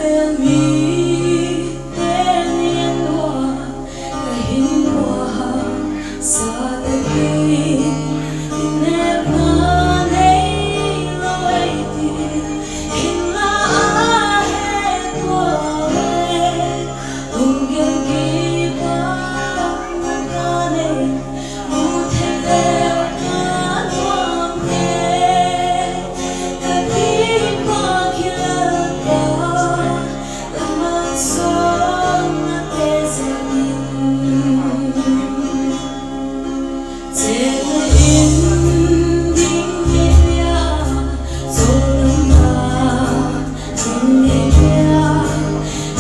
Khawvel mite'n i en ua, ka hinkhua hausa tak in, i nepna neilo ei ti, hinla a het ua e, hung gil kipak ka nei, mu thei leu ka nuam e, ka kipâk hi Lalpa, la malsawmnate ziakin. Chênna in ding ei pia, chawldamna ding ei pia,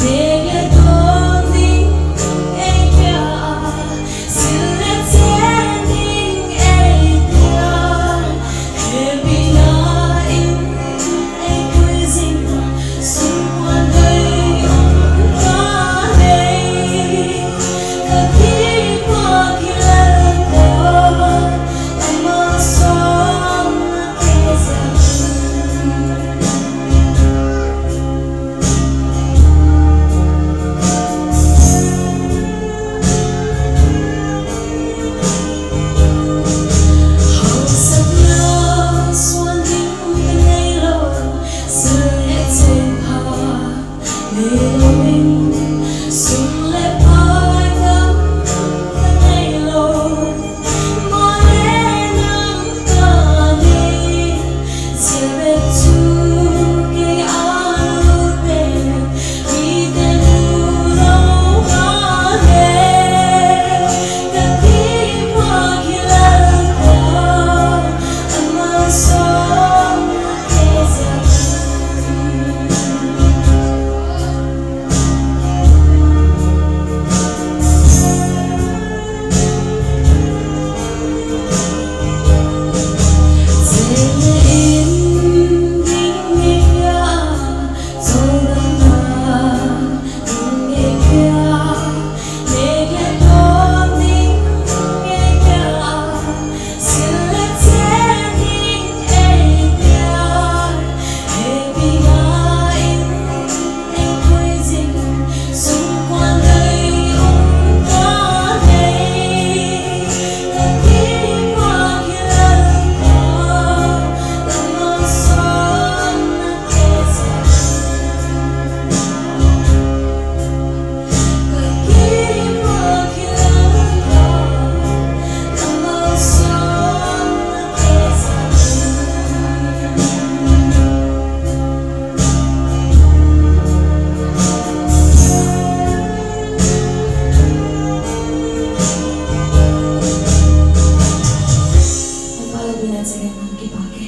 nêk le dawn ding ei pia, sil le chen ding ei pia, hepina in ei pui zing, sungkuan doi um ka nei, ka kipâk hi Lalpa, la malsawmnate ziakin. Hausakna suan ding ka neilo, sil le chen pha neilo in, sum leh pai gam ka neilo, mawle nang ka nei, zia bep chu kei â lute, mite mu lo ngal e, ka kipâk hi Lalpa, la malsawmnate ziakin. Chênna in ding ei pia, chawldamna ding ei pia, nêk le dawn ding ei pia, sil le chen ding ei pia, hepina in ei pui zing, sungkuan doi um ka nei, ka kipâk hi Lalpa, la malsawmnate ziakin. Ka kipâk hi Lalpa, la malsawmnate ziakin. Lalpa la min a chêng in kipâk e.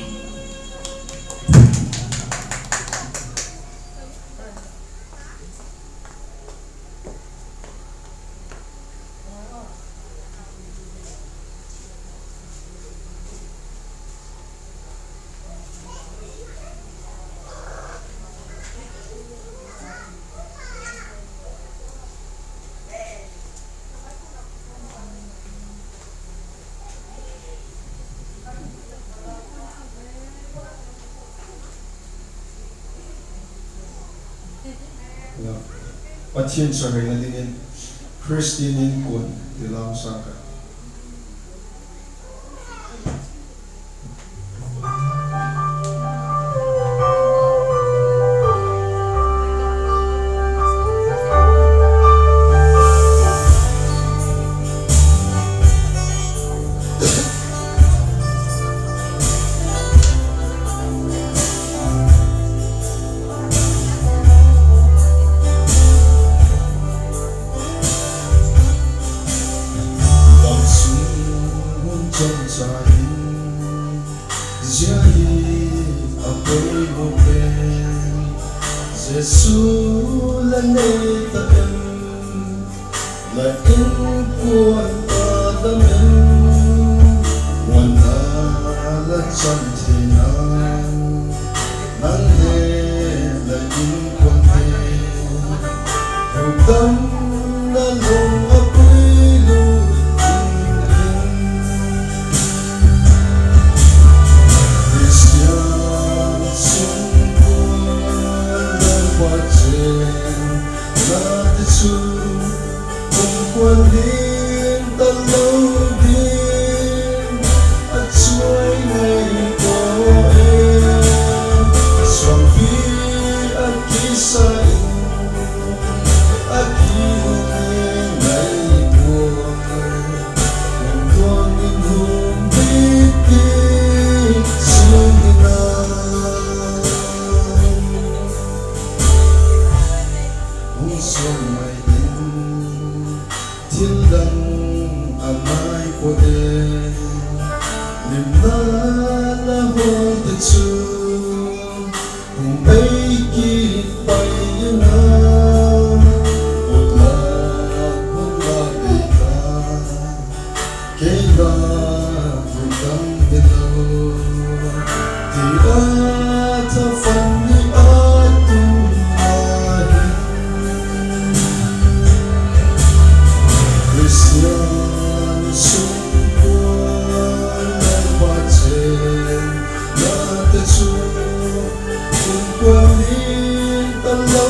Pathian satheina dingin Christian Inkuan ti lam sâng ka. cha hin, zia hi a poimaw pen. Jesu la nei ta em? La inkuan ta dam em? Muanna la chan theina, nang le la inkuante, hukdamna lung a puilut in. Khristian sungkuan Lalpa chênna te chu, hung kuan ding talo ding a chuai ngai pua e. Suangpi a kisa in a kini ngai pua, hung tuang in hung bit kit zing in a, hung suang mai in, thil dang a ngai pua e. Limna la hawlte chu, hung bei kit pai in a, ut la hun la bei ta, kei la hun dang hilo, ti a thaphan ni a tung a hin. Khristian sungkuan Lalpa chênna te chu, hung kuan ding talo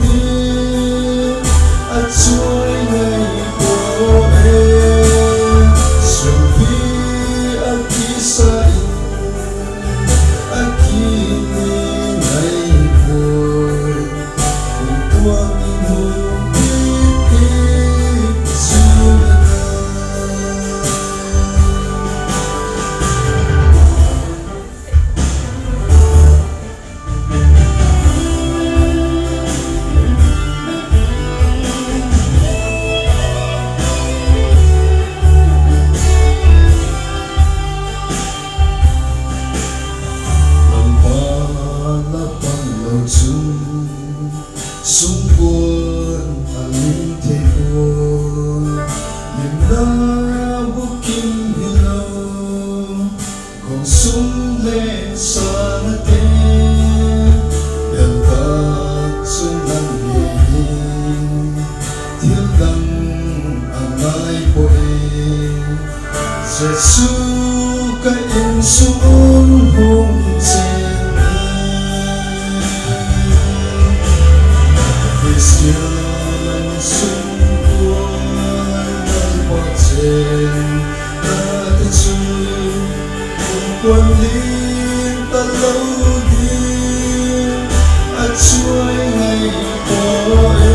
ding a chuai ngai pua e. Suangpi a kisa in a kini ngai pua, hung tuang in hung bit kit zing in a, Lalpa la pang lo chun, sungkuan a lim thei pua, limna bukim hilo, khawsung le sâng a te, bel tak chun nang hi hi, thil dang a ngai pua e. Jesu ka insung un hung chêng in, Khristian sungkuan Lalpa chênna te chu, hung kuan ding talo ding a chuai ngai pua e.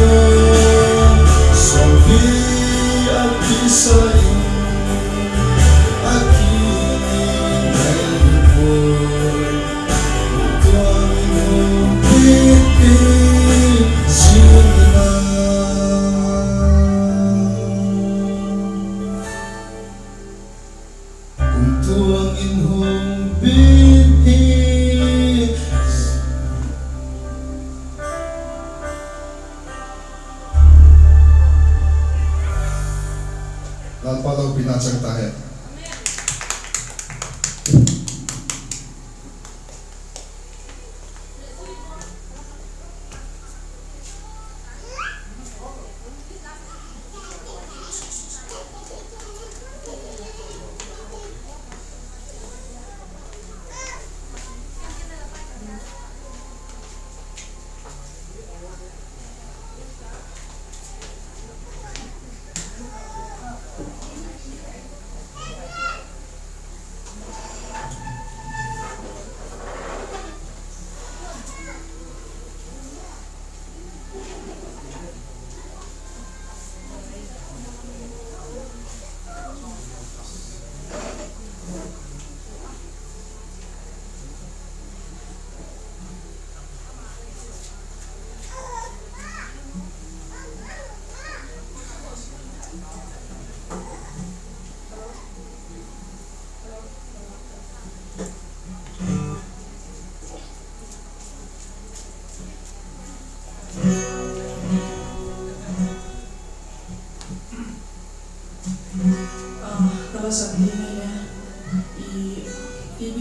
Suangpi a kisa in a kini ngai pua, hung tuang in hung bit kit zing in a, hung tuang in hung bit kit. Lalpa lopina chang ta hen.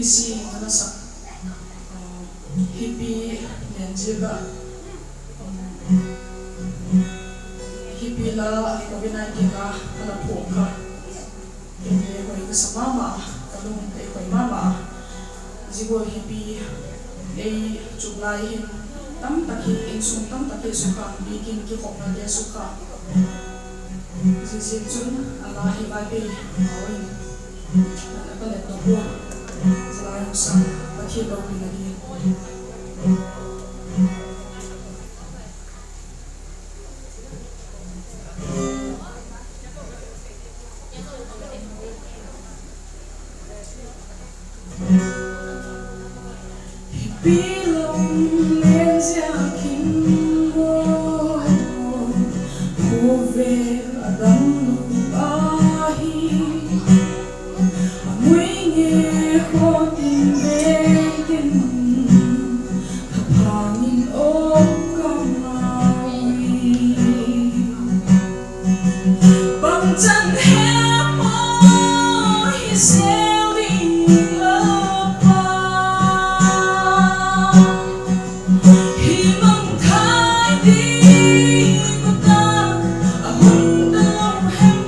Zi ka la sak, ah, hipi len ziak ah, um, hipi la covid nineteen la ka la phuak kha, ken le hoi ka sa ma ma, ka lung ei hoi ma ma. Zia gual hipi ei chuk lai hin, tam tak hi insung tam tak hi sukha, biakin kikhopnate sukha. Ziaziakchun a la hi Vaiphei mau in a ka let to pua. Zia lai hun sa Pathian lopina ding. Hipi lawm len ziak in maw, khawvel a dam lo ahi. A mui nge khaw tin veng tin, thaphang in aw ka mau hi. Bangchan hem maw hi sel ding Lalpa, hi mangthai ding uh ta, a hun talo hem.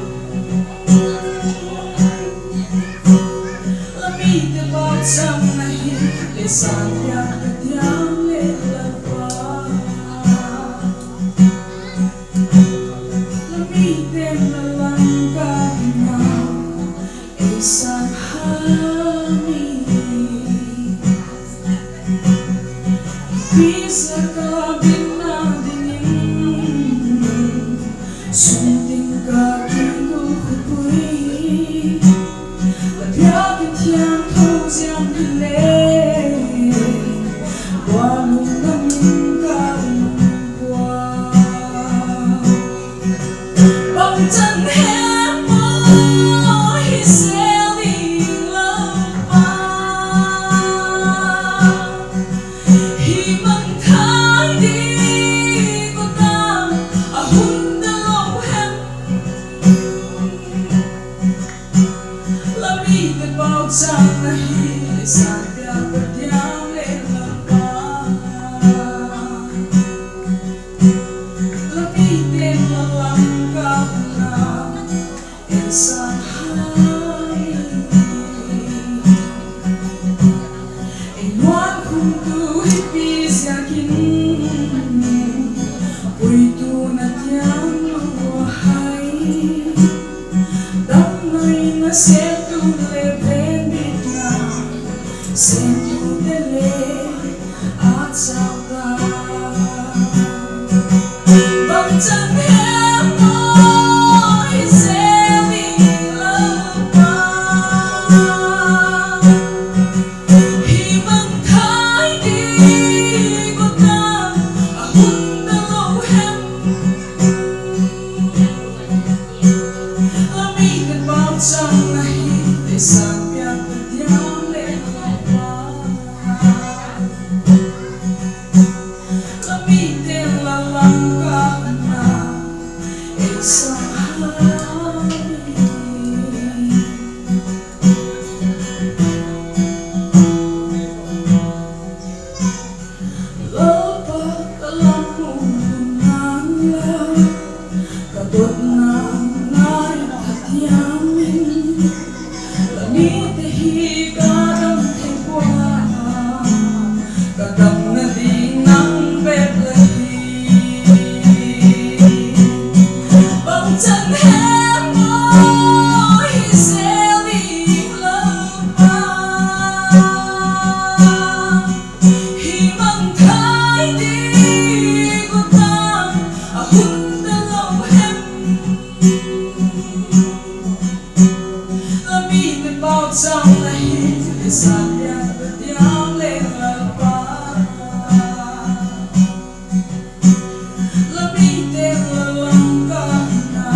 La mite pauchapna hi, ei sâng piak ka diam le Lalpa. La mite'n la lam ka huna, ei sâng ha mi. Hipi ziak a bitna dingin, sung tin ka kingkul khupui, la biak in thiangtho ziang hile, gual lungna min ka um pua. Bangchan hem maw hi sel ding Lalpa, hi mangthai ding uh ta, a hun talo hem. La mite pauchapna hi, ei sâng piak ka diam le Lalpa. La mite'n la lam ka huna, ei sâng ha mi. Ei nuam khum tu hipi ziakin, puituna tiang lua hai. Damloina, sêptu leh venbitna, sêmtute le a chau ta. Bangchan hem maw hi sel ding Lalpa, hi mangthai ding uh ta, a hun talo hem. La mite pauchapna hi, ei sâng piak ka diam le Lalpa. La mite'n la lam ka huna, ei sâng ha mi. Lalpa, ka lam mu hun nang la, ka dotna ngai tha thiam in. La mite hi ka dam thei pua, ka damna ding nang bep la hi. Bangchan hem maw hi sel ding Lalpa, hi mangthai ding uh ta, a hun talo hem. La mite pauchapna hi, ei sâng piak ka diam le Lalpa. La mite'n la lam ka huna,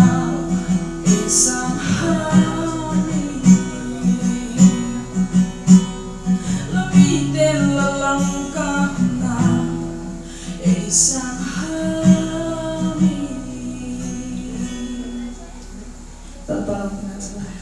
ei sâng ha mi. La mite'n la lam ka huna, ei sâng ha mi. Lalpa lopina chang lai.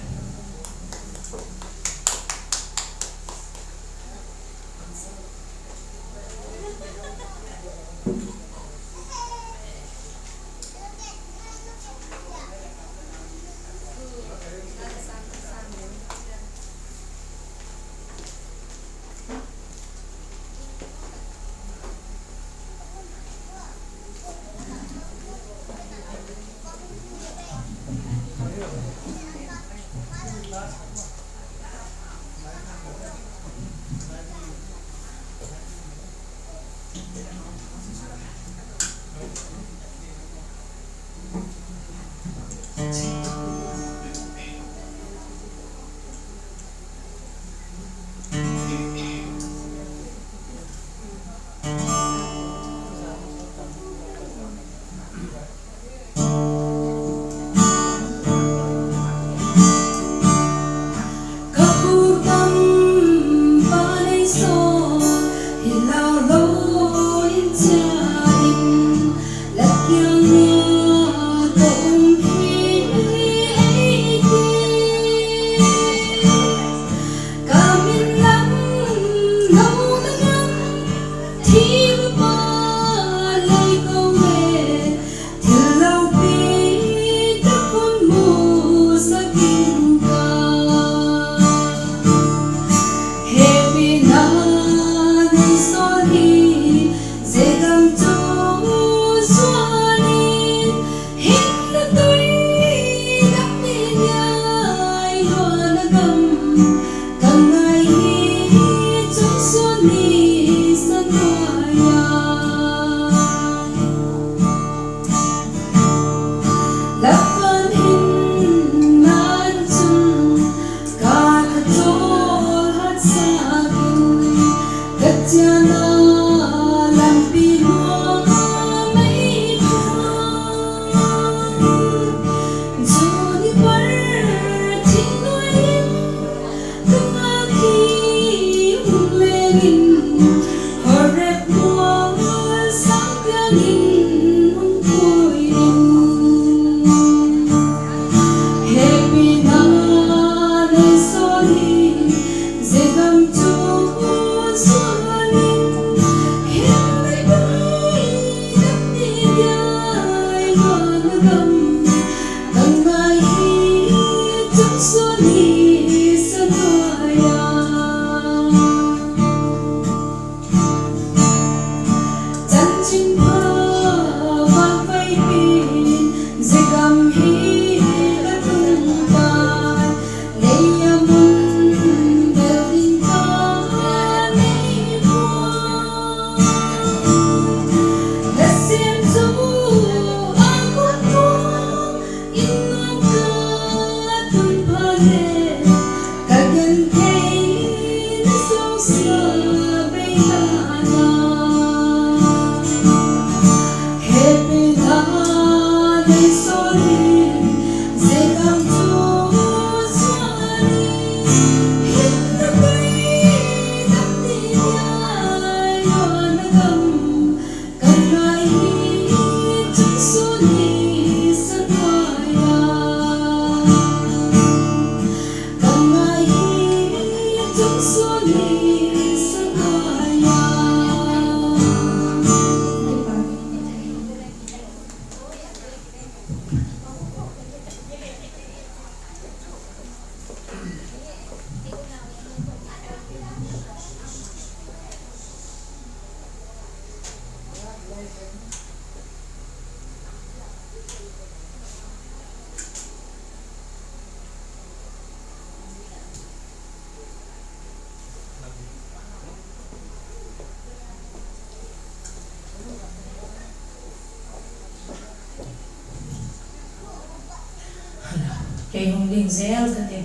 Kei hung ding zel ka tin.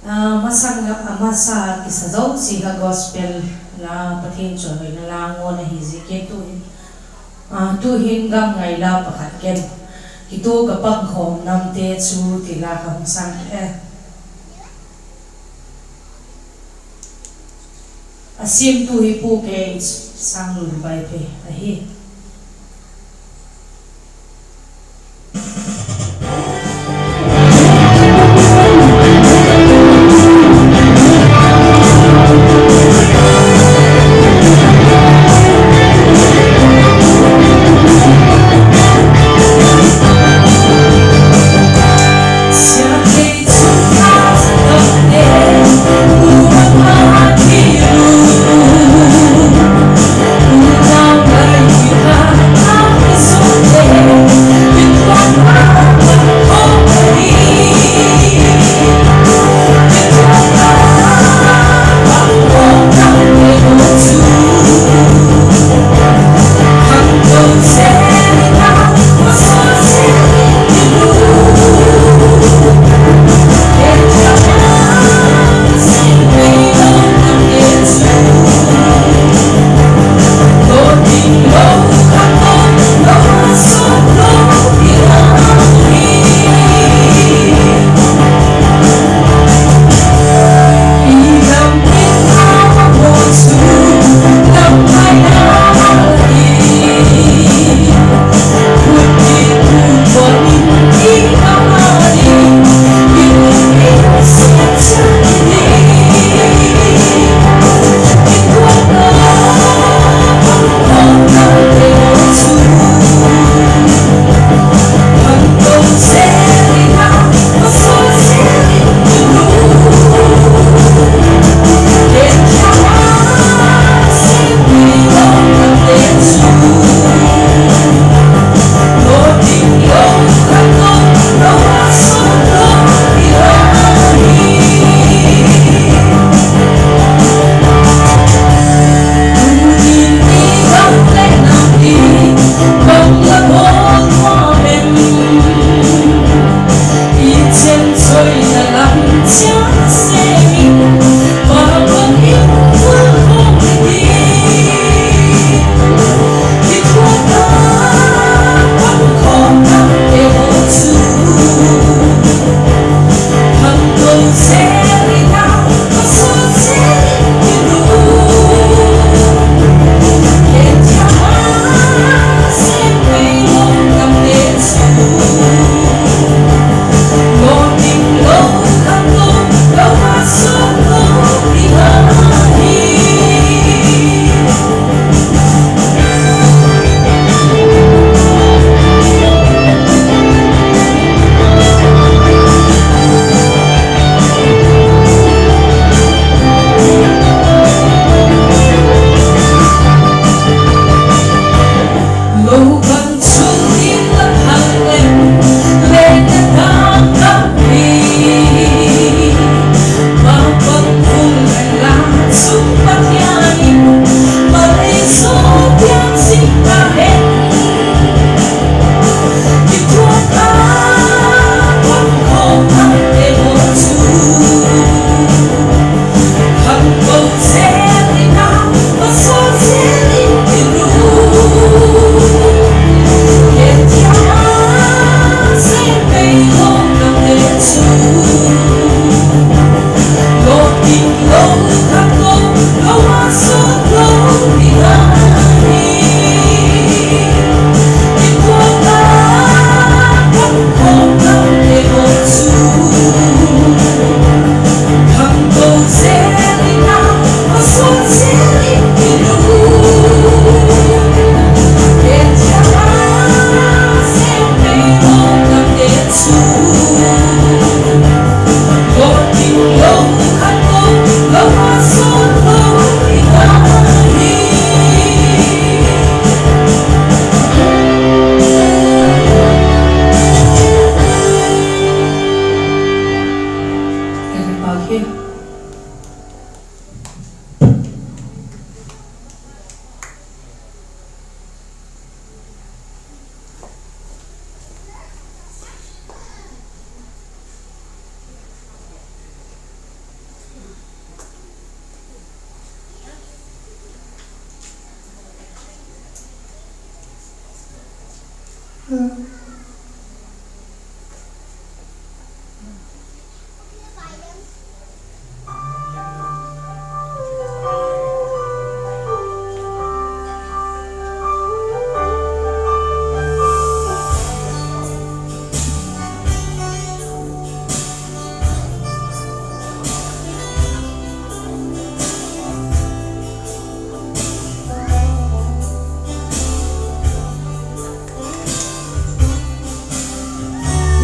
A, masang a, a masa kisa zosia kha gospel la Pathian chawihoina la ngawn ahi ziakin tuhin, a, tuhin gam ngai la pakhat ken, Kituak a pangkhawm namte chu ti la ka hung sâng e. A siamtu hi Pu K. Sanglun Vaiphei ahi. hi.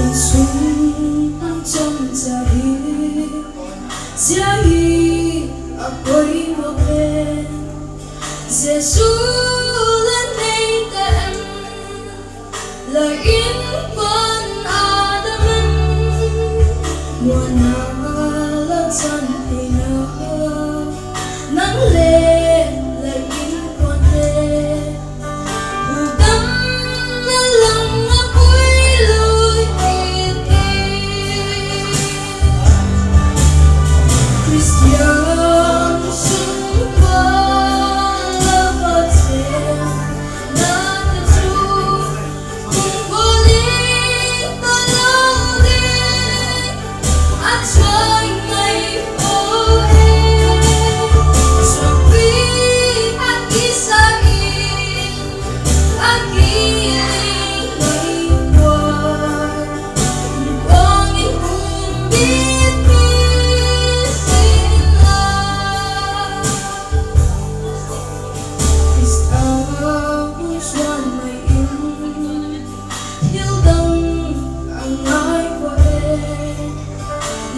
Insung chomcha hi, zia hi a poimaw pen. Jesu la nei ta em? La inkuan a dam em? Muanna la chan theina, nang le la inkuante, hukdamna lam a pui lui kit hi. Khristian sungkuan la va chenna te chu, hung gual in talo ding a chai mai pua e. Suanpi a kisa in a kiling mai pua, hung kuang in humbit mi sin la. Khrista hung suan mai in, thil dang a ngai pua e.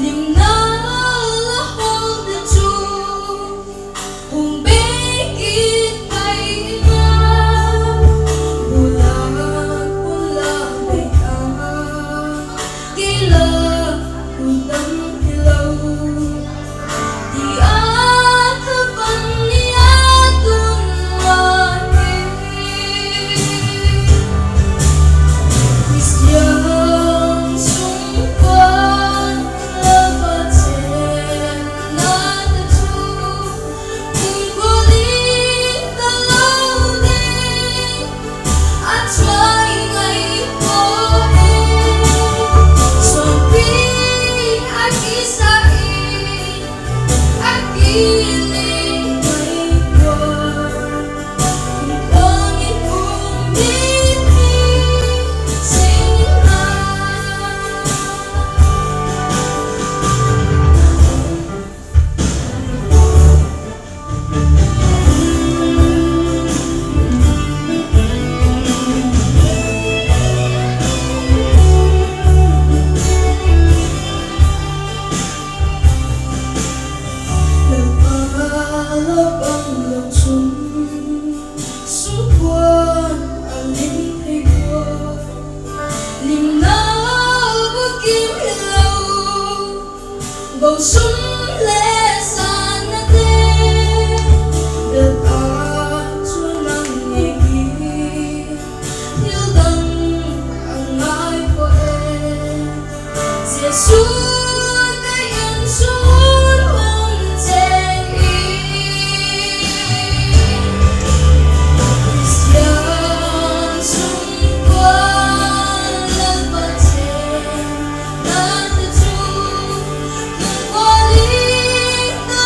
Limna la hawlte chu, hung bei kit pai in a, bu la, bu la bei a, kei la hukdam hilo, ti a thapan ni a tun ma hi. Khristian sungkuan la va chenna te chu, hung gual in talo ding a chai mai pua e. Suanpi a kisa in a kiling mai pua, hung kuang in humbit mi sin la. Lalpa la pang lo chun, sungkuan a lim thei pua. Limna bukim hilo, bo sum le sânnate, Lalpa chu nang ngei hi, thil dang a ngai pua e. Jesu ka insung un hung cheng in, Khristian sungkuan Lalpa chenna te chu, hung gual in ta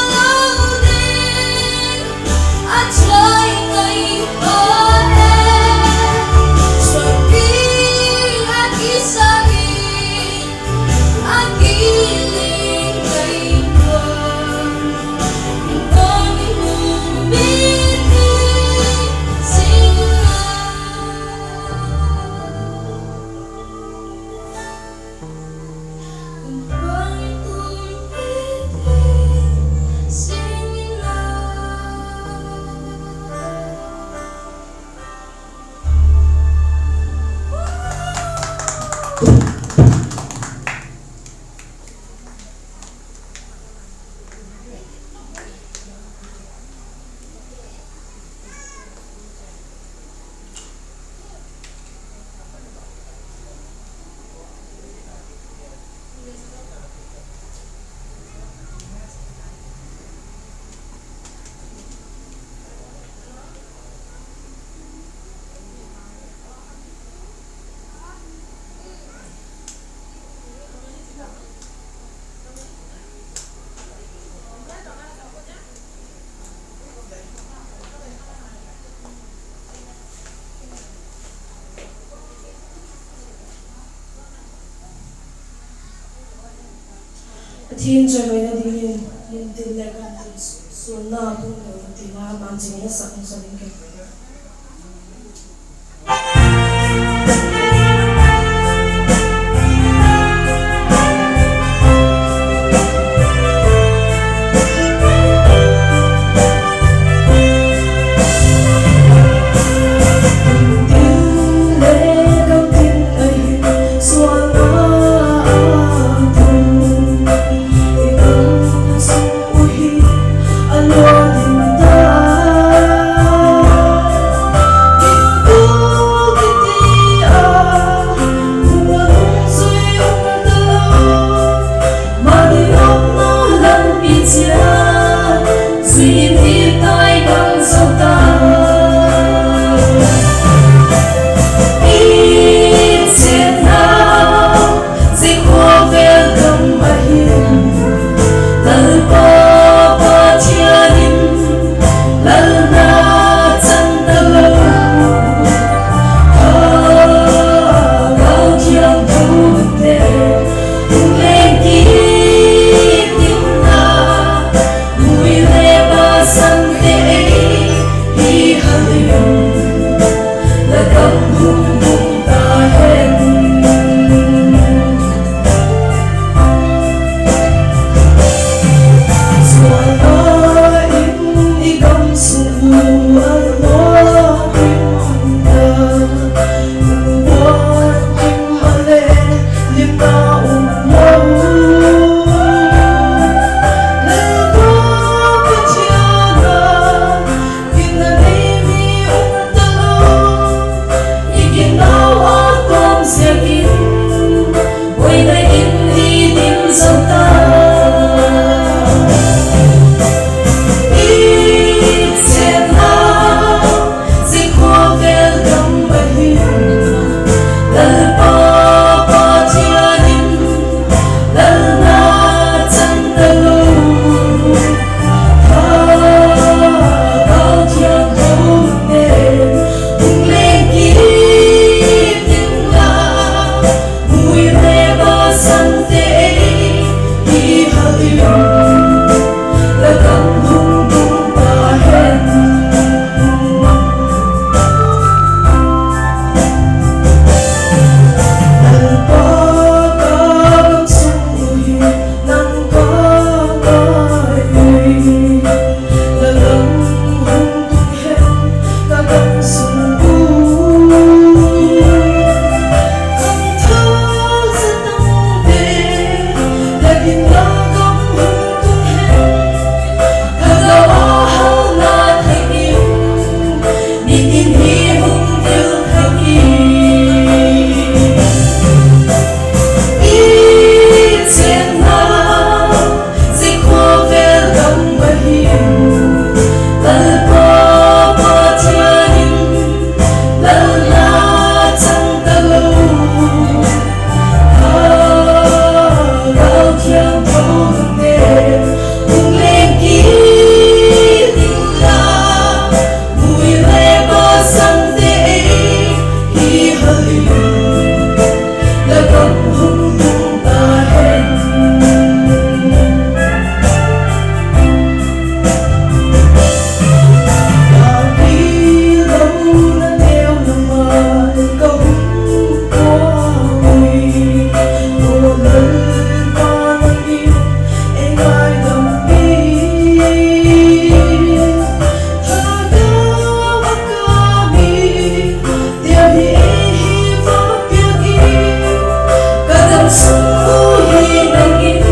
Pathian chawihoina dingin, mun tin le gam tin suanna pung lo tina, man ching in a sak hung sa ding ka. Tin le gam tin ahi, suanna a pung, i gam sung uh hi a luat in ta. Gingtu kiti a, thu a nungzui um talo. Mani nopna lampi chia, zui in hi tai bang zo ta. I chenna, zia khawvel gam ahin, Lalpa Pathian in lalna chang talo. Thagau thiangtho te hung leng kit ding a, mui le Basante ei hi hal in, la gam hung tung ta hen. Suana in i gam sung uh a luat in ta, buan kim a le limna um lo. Lalpa Pathian a, ginna nei mi um talo. I ginau a tawm ziakin, buaina in i dim zo ta. I chenna, zia khawvel gam ahin, Lalpa Pathian in lalna chang talo. Thagau thiangtho te hung leng kit ding a, mui le Basante ei hi hal in, la gam hung tung ta hen. Lalpa, ka gam sung uh hi nang ka ngai, la gam hung tung hen. Ka gam sung uh khangthak zatangte, la ginna gam hung tung hen. Thagau a halna thak in, nitin hi hung dil thak in. I chenna, zia khawvel gam ahin, Lalpa Pathian in lalna chang talo. Thagau thiangtho te hung leng kit ding a, mui le Basante ei hi hal in, la gam hung tung ta hen. Ka kilona neu lam ah ka hung pua ui, aw Lalpa, nang in ei ngaidam in. Thagau a ka mi, tia hi ei hi va piak in, ka gam sung uh hi nang in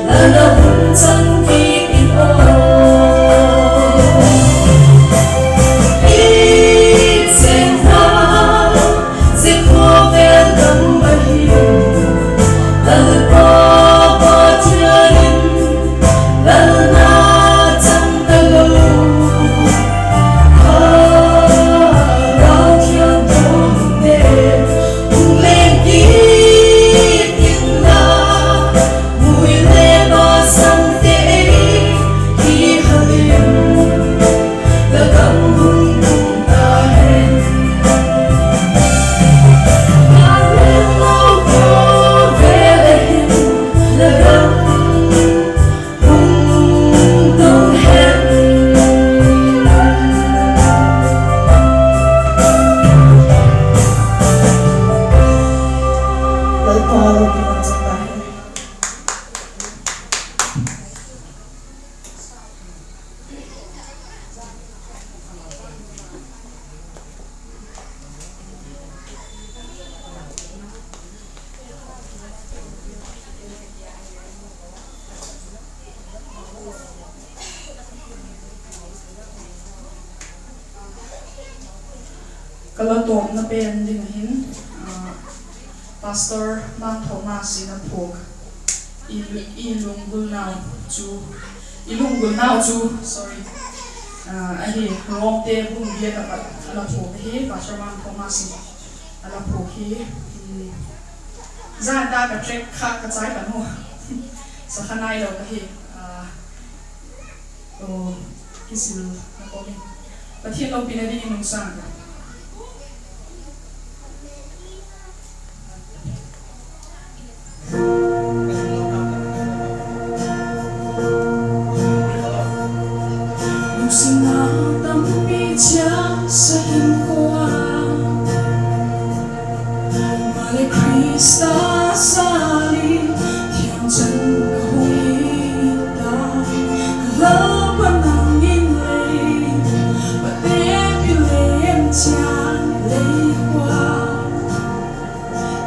la na hun chang kit in aw. I chenna, zia khawvel gam ahin, Lalpa Pathian in lalna chang talo. Thagau thiangtho te hung leng kit ding a, mui le Basante Ka la tawpna pen ding ah hin, ah, Pastor Mang Thomas in a phuak, i, i lunggulnau chu, i lunggulnau chu, sorry, ah, ahi, Romte bung giat a pat a la phuak ahi, Pastor Mang Thomas in a la phuak hi, um, zan ta ka track kha ka chai pan u, sakha nailo ka hi, ah, Aw, kisil na kawm in. Pathian lopina dingin nungsan. Lungsiatna tampi chiang sa hinkhua, maleh Khrista jal in thiamchan ka hung hi ta, ka Lalpa nang in lei, pate pi lei en chiang lei khua,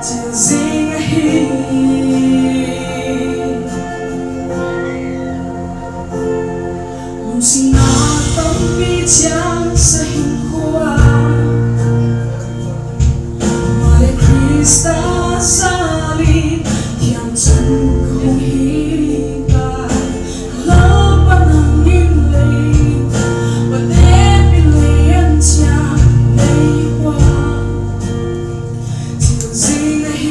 chil zing ahi. Lungsiatna tampi chiang sa hinkhua, maleh Khrista jal in thiamchan ka hung hi ta, ka Lalpa nang in lei, pate pi lei en chiang lei khua, chil zing ahi.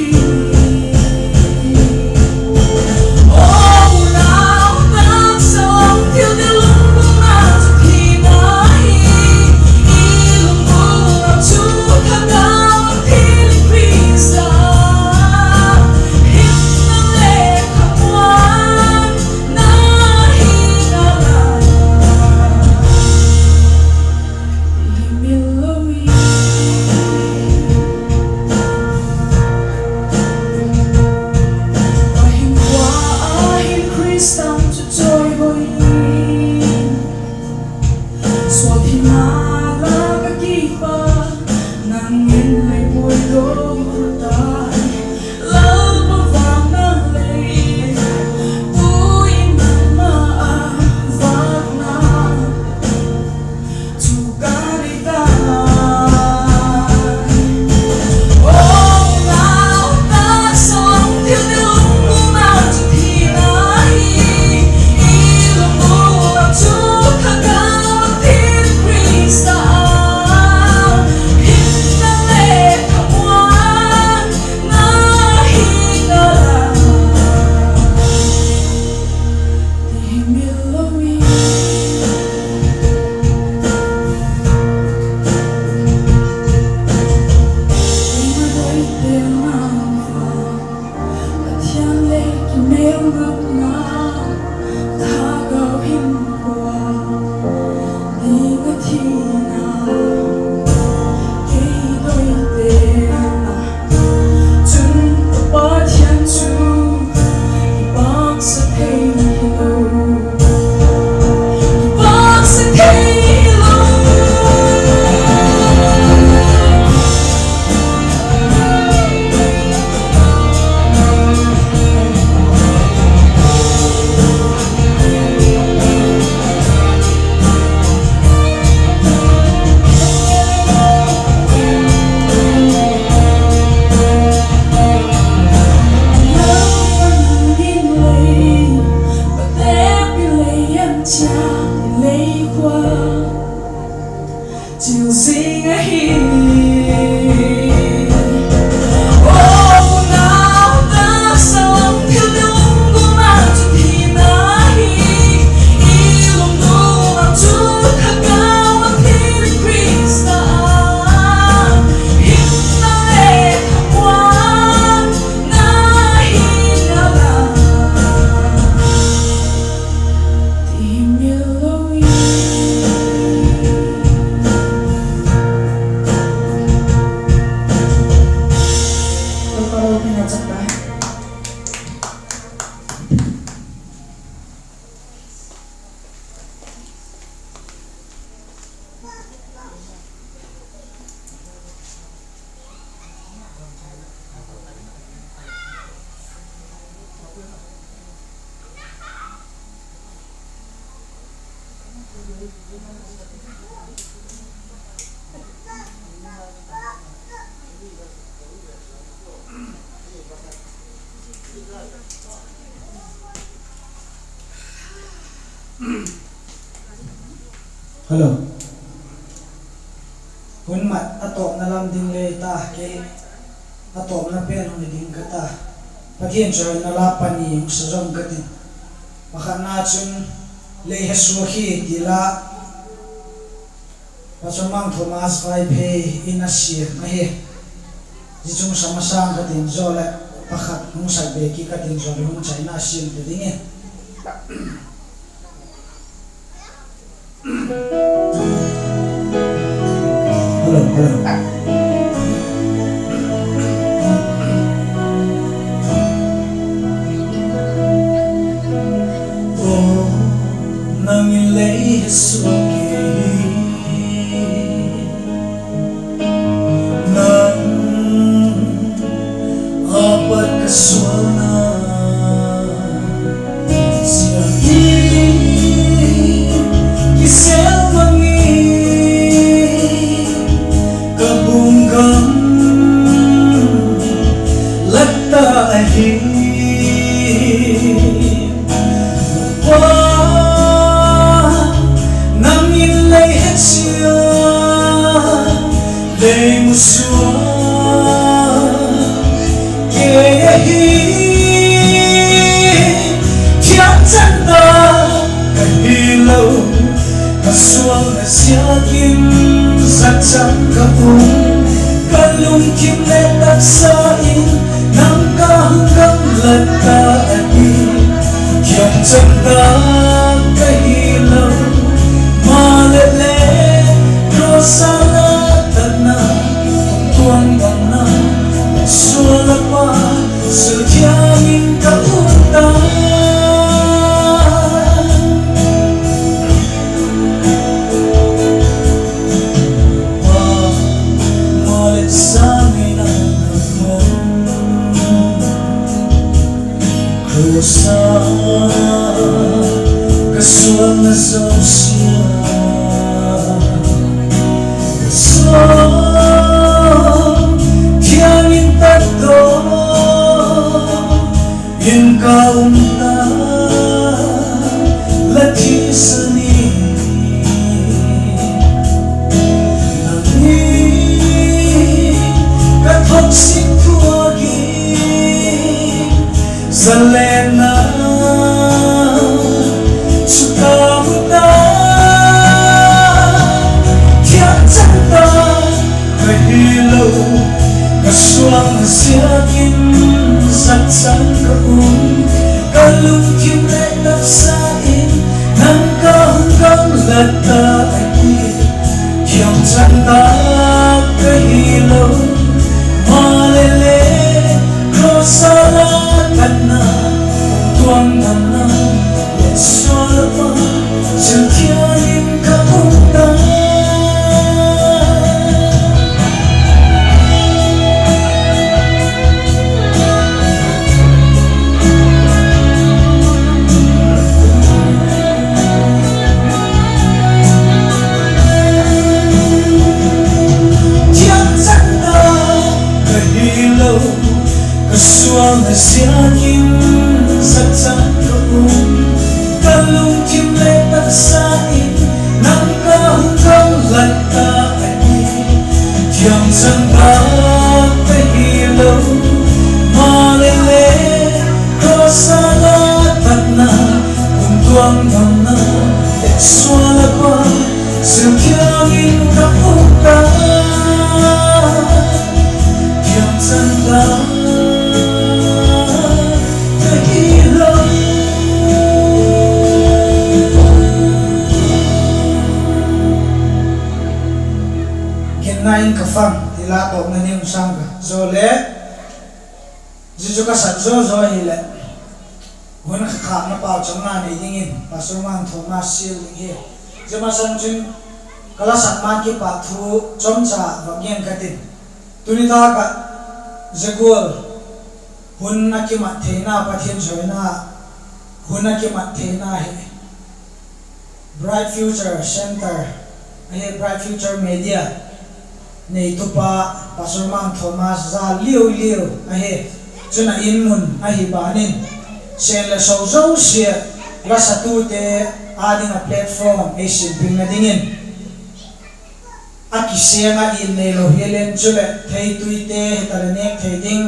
Ka hinkhua ah hin Khrista'n chu chawihoi in, sual thina la ka kipak, nang in lei puidaw ta, Lalpa vâkna lei, puina ma a vâkna chu ka nei ta. Pathian le kimêlmangna, thagau hinkhua ding a thina, kei doite na chun ka Pathian chu kipaksa thei hilo, kipaksa thei hilo. Chil zing ahi. Hello. Hun mat a tawpna lam ding le ta kei, a tawpna pen hung hi ding ka ta. Pathian chawina la pani hung sa zawm ka tin. Pakhatna chun, Lei he suak hi ti la, Pastor Mang Thomas Vaiphei in a siam ahi. Zia chung sam a sâng ka tin zaw leh, pakhat hung sak be ki ka tin zaw leh hung chaina siam ta ding i. Hello, hello. Aw, nang in lei he suak hi, nang a pat ka sualna ziak in kisel mang in ka bung gam lak ta ahi. Pa, nang in lei he chia, lei mu suak kei ahi. Thiamchan ta ka hilo, ka sualna ziakin zat chang ka um. Ka lungthim leh taksa in nang ka hung gamlat ta ahi. Thiamchan ta ka hilo, maleh le cross a la tatna, tuang damna, sual a pa, sil thiang in ka um ta. Pa, maleh sa ngeina na cross a ka sualna zosia, ka sual thiang in tatdaw in ka um ta, la thisan in. Nang in ka thoksik thuak in zalenna chu ka mu ta. Thiamchan ta ka hilo, ka sualna ziakin zat chang ka um. Ka lungthim leh taksa in nang ka hung gamlat ta ahi. Thiamchan ta ka hilo, maleh le cross a la tatna, tuang damna, le sual a pa, sil thiang in ka um ta. Thiamchan ta ka hilo, ka sualna ziakin zat chang ka um. Ka lungthim leh taksa in nang ka hung gamlat ta ahi. Thiamchan ta ka hilo, maleh le cross a la tatna, hun tuang damna, le sual a pa, sil thiang in ka um ta. Thiamchan ta ka hilo. Ginna in ka fang, i la tawpna ning sâng ka zaw le, zia chu ka sak zaw zaw hileh, hun kha khâkna pauchapna nei dingin Pastor Mang Thomas Sial ding hi. Zia masang chun ka la sak ma kipat thu chomcha va gen ka tin. Tuni tâk ah zia gual hun a kimat theina, Pathian chawina hun a kimat theina hi Bright Future Centre ahi, Bright Future Media neitupa Pastor Mang Thomas za liu liu ahi. Chun a in mun ahi ban in, sen leh so zosia, la satute, â ding ah platform ei siampiakna dingin a kisêm ah i neilo hial in, chuleh theituite hitaleh nêk thei ding,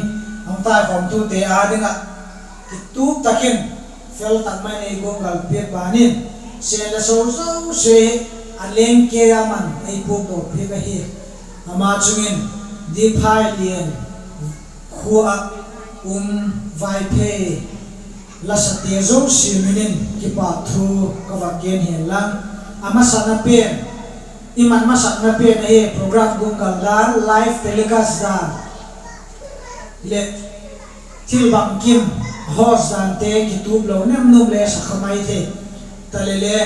a hung taikhawmtute â ding ah kitup tak in fel tak mai in ei guanggal piak ban in, sen le so zosia hi a lengkei a man ei puakdaw piak ahi. Ama chung in Diphailian khua ah um Vaiphei lasate zosia min in kipâk thu ka vak gen hen lang, a masakna pen, i man masakna pen ahi program guanggal dan, live telecast dan leh thil bangkim host dante kitup lo nem nuam le sa kha mai thei. Taleh le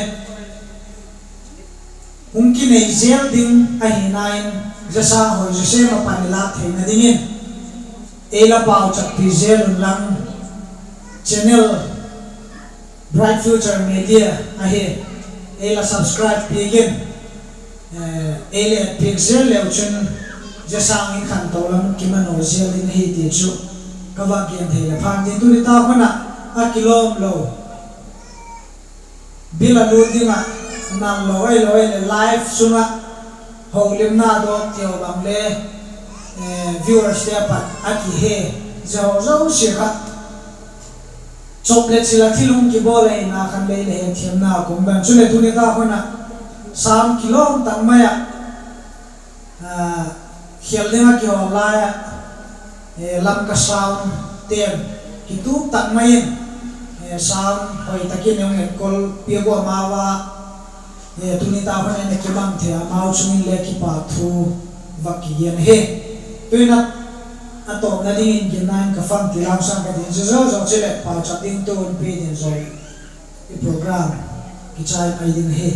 hung kinei zel ding ahina in, zia sâng hoi zaw sem a pan i lâk theina dingin ei la pauchappi zel unlang, channel Bright Future Media ahi, ei la subscribe piak in, ei la etpiak zel leu chun zia sâng in khanto lam kimanaw zel ding ahi ti chu ka vak gen thei leh phan ding. Tuni tâk hun ah a kilawm lo, bil a lut ding ah nal lo ahilo ahileh live sung ah holimna dawk ti haw bang le viewerste a pat a kihe, zia haw zosia kha chop leh chil ah thil hung kibawl ahina khan lei leh hetthiamna a kum ban. Chuleh tuni tâk hun ah sâng kilawm tak mai ah khêl ding ah kihawl lai ah Lamka Soundte'n kitup tak mai in sâng hoi tak in ei hung enkol piak ua, amau a tuni tâk hun ah ei na kibang thei a, amau chung in le kipâk thu vak kigen ahi. Tu'n a tawpna dingin ginna in ka fang ti lam sâng ka din, zia zaw zaw chuleh pauchap ding tu hun pi din zaw i program kichai mai ding ahi.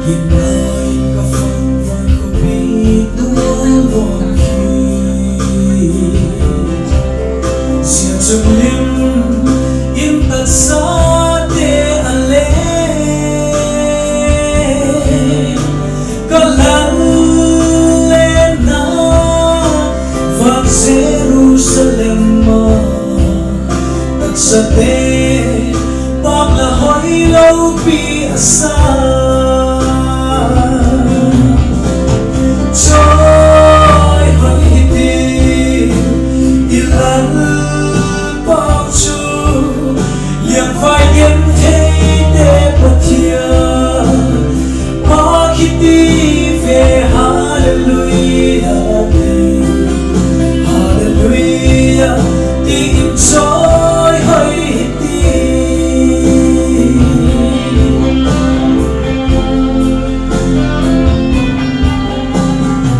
Ginna in ka fang van khawpi tual bawm hi, zia chung lim in taksate a le ka lal lena vang Jerusalem a, taksate pâk la hoi lopi a sa. Chawi hoi hi ti i Lalpau chu, liangvai gentheite Pathian, pâk hi ti ve, Halleluia, Halleluia, ti in chawi hoi hi ti.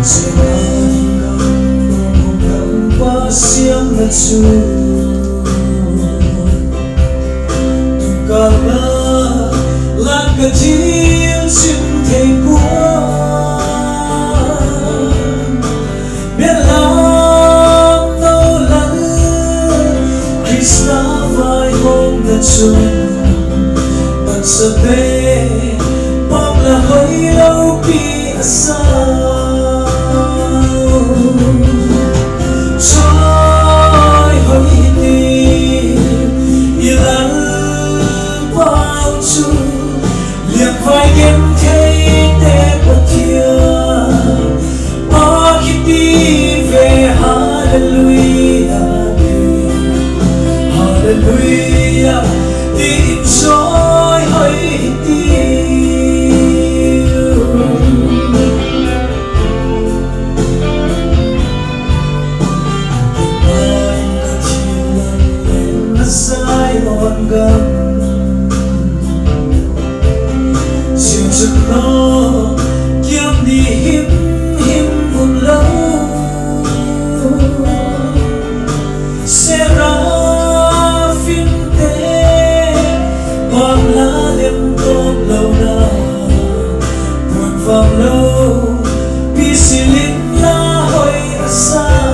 Zia ding gam, Lalpa siamna chu, tun kâl a lak ka thil chim thei pua. Belam no Lal Khrista vaihawmna chun, taksate pâk la hoi lopi a sa. Chawi hoi hi ti i Lalpau chu, liangvai gentheite Pathian, pâk hi ti ve, Halleluia, Halleluia, ti in chawi hoi hi ti. Ginna in ka thil lam leng a Zion gam, zia chun no kiang ni him him hun lo. Seraphimte pâk la lem tawp lona, puan vang lo pi silin la hoi a sa.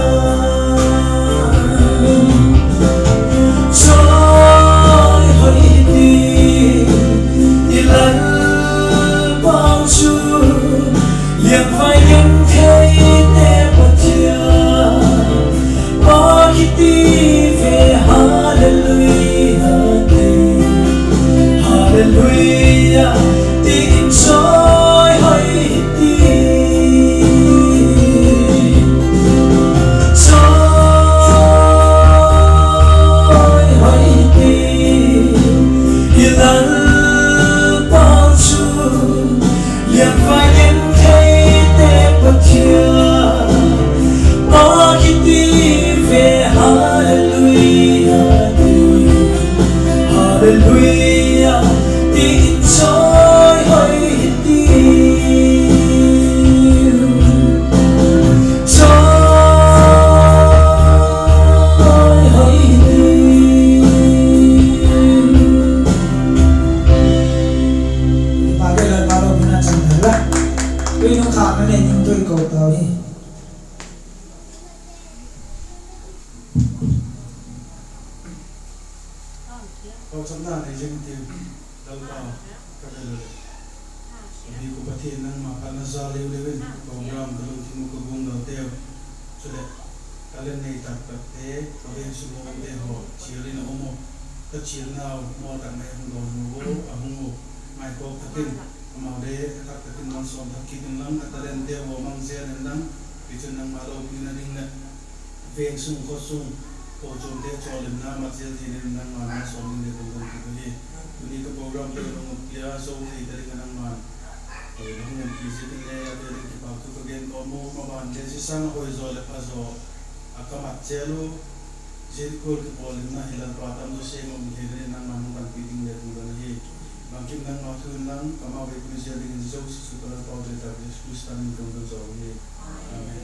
Chapna nei zing ti, Lalpa, ka bel u leh. Ka bik uh Pathian, nangma phatna za leu leu in program ka lungthim uh ka guanggalteu, chuleh talent nei tak takte, ka veng sung umte haw chial in a um uh. Ka chialnau mawl tak mai hung dawn u, a hung u, ngaikhawk tak in, amau le thak tak in malsawm thak kit inlang, a talentte haw mang zel inlang, tichun nangma lopina ding leh veng sung, khaw sung, kochuamte chawlimna mat zel thei dingin nangma malsawm ding le ka don kit uhi. Tuni ka programte hung pia zo thei ta ding a nangma'n la hung umpi ziakin le a vêl in kipakthu ka gen kawm u. Maban le zia sâng a hoi zaw leh pha zaw a ka mat zel u, zia gual kipawlna hi Lalpa tam zaw sêm a um thei dingin nangma'n hung panpi ding le ka don ahi. Bangkim nangma thu inlang ka mau ei pui zel dingin Jesu chu ka Lalpau Jesu Khrista min in ka don zaw uhi. Amen.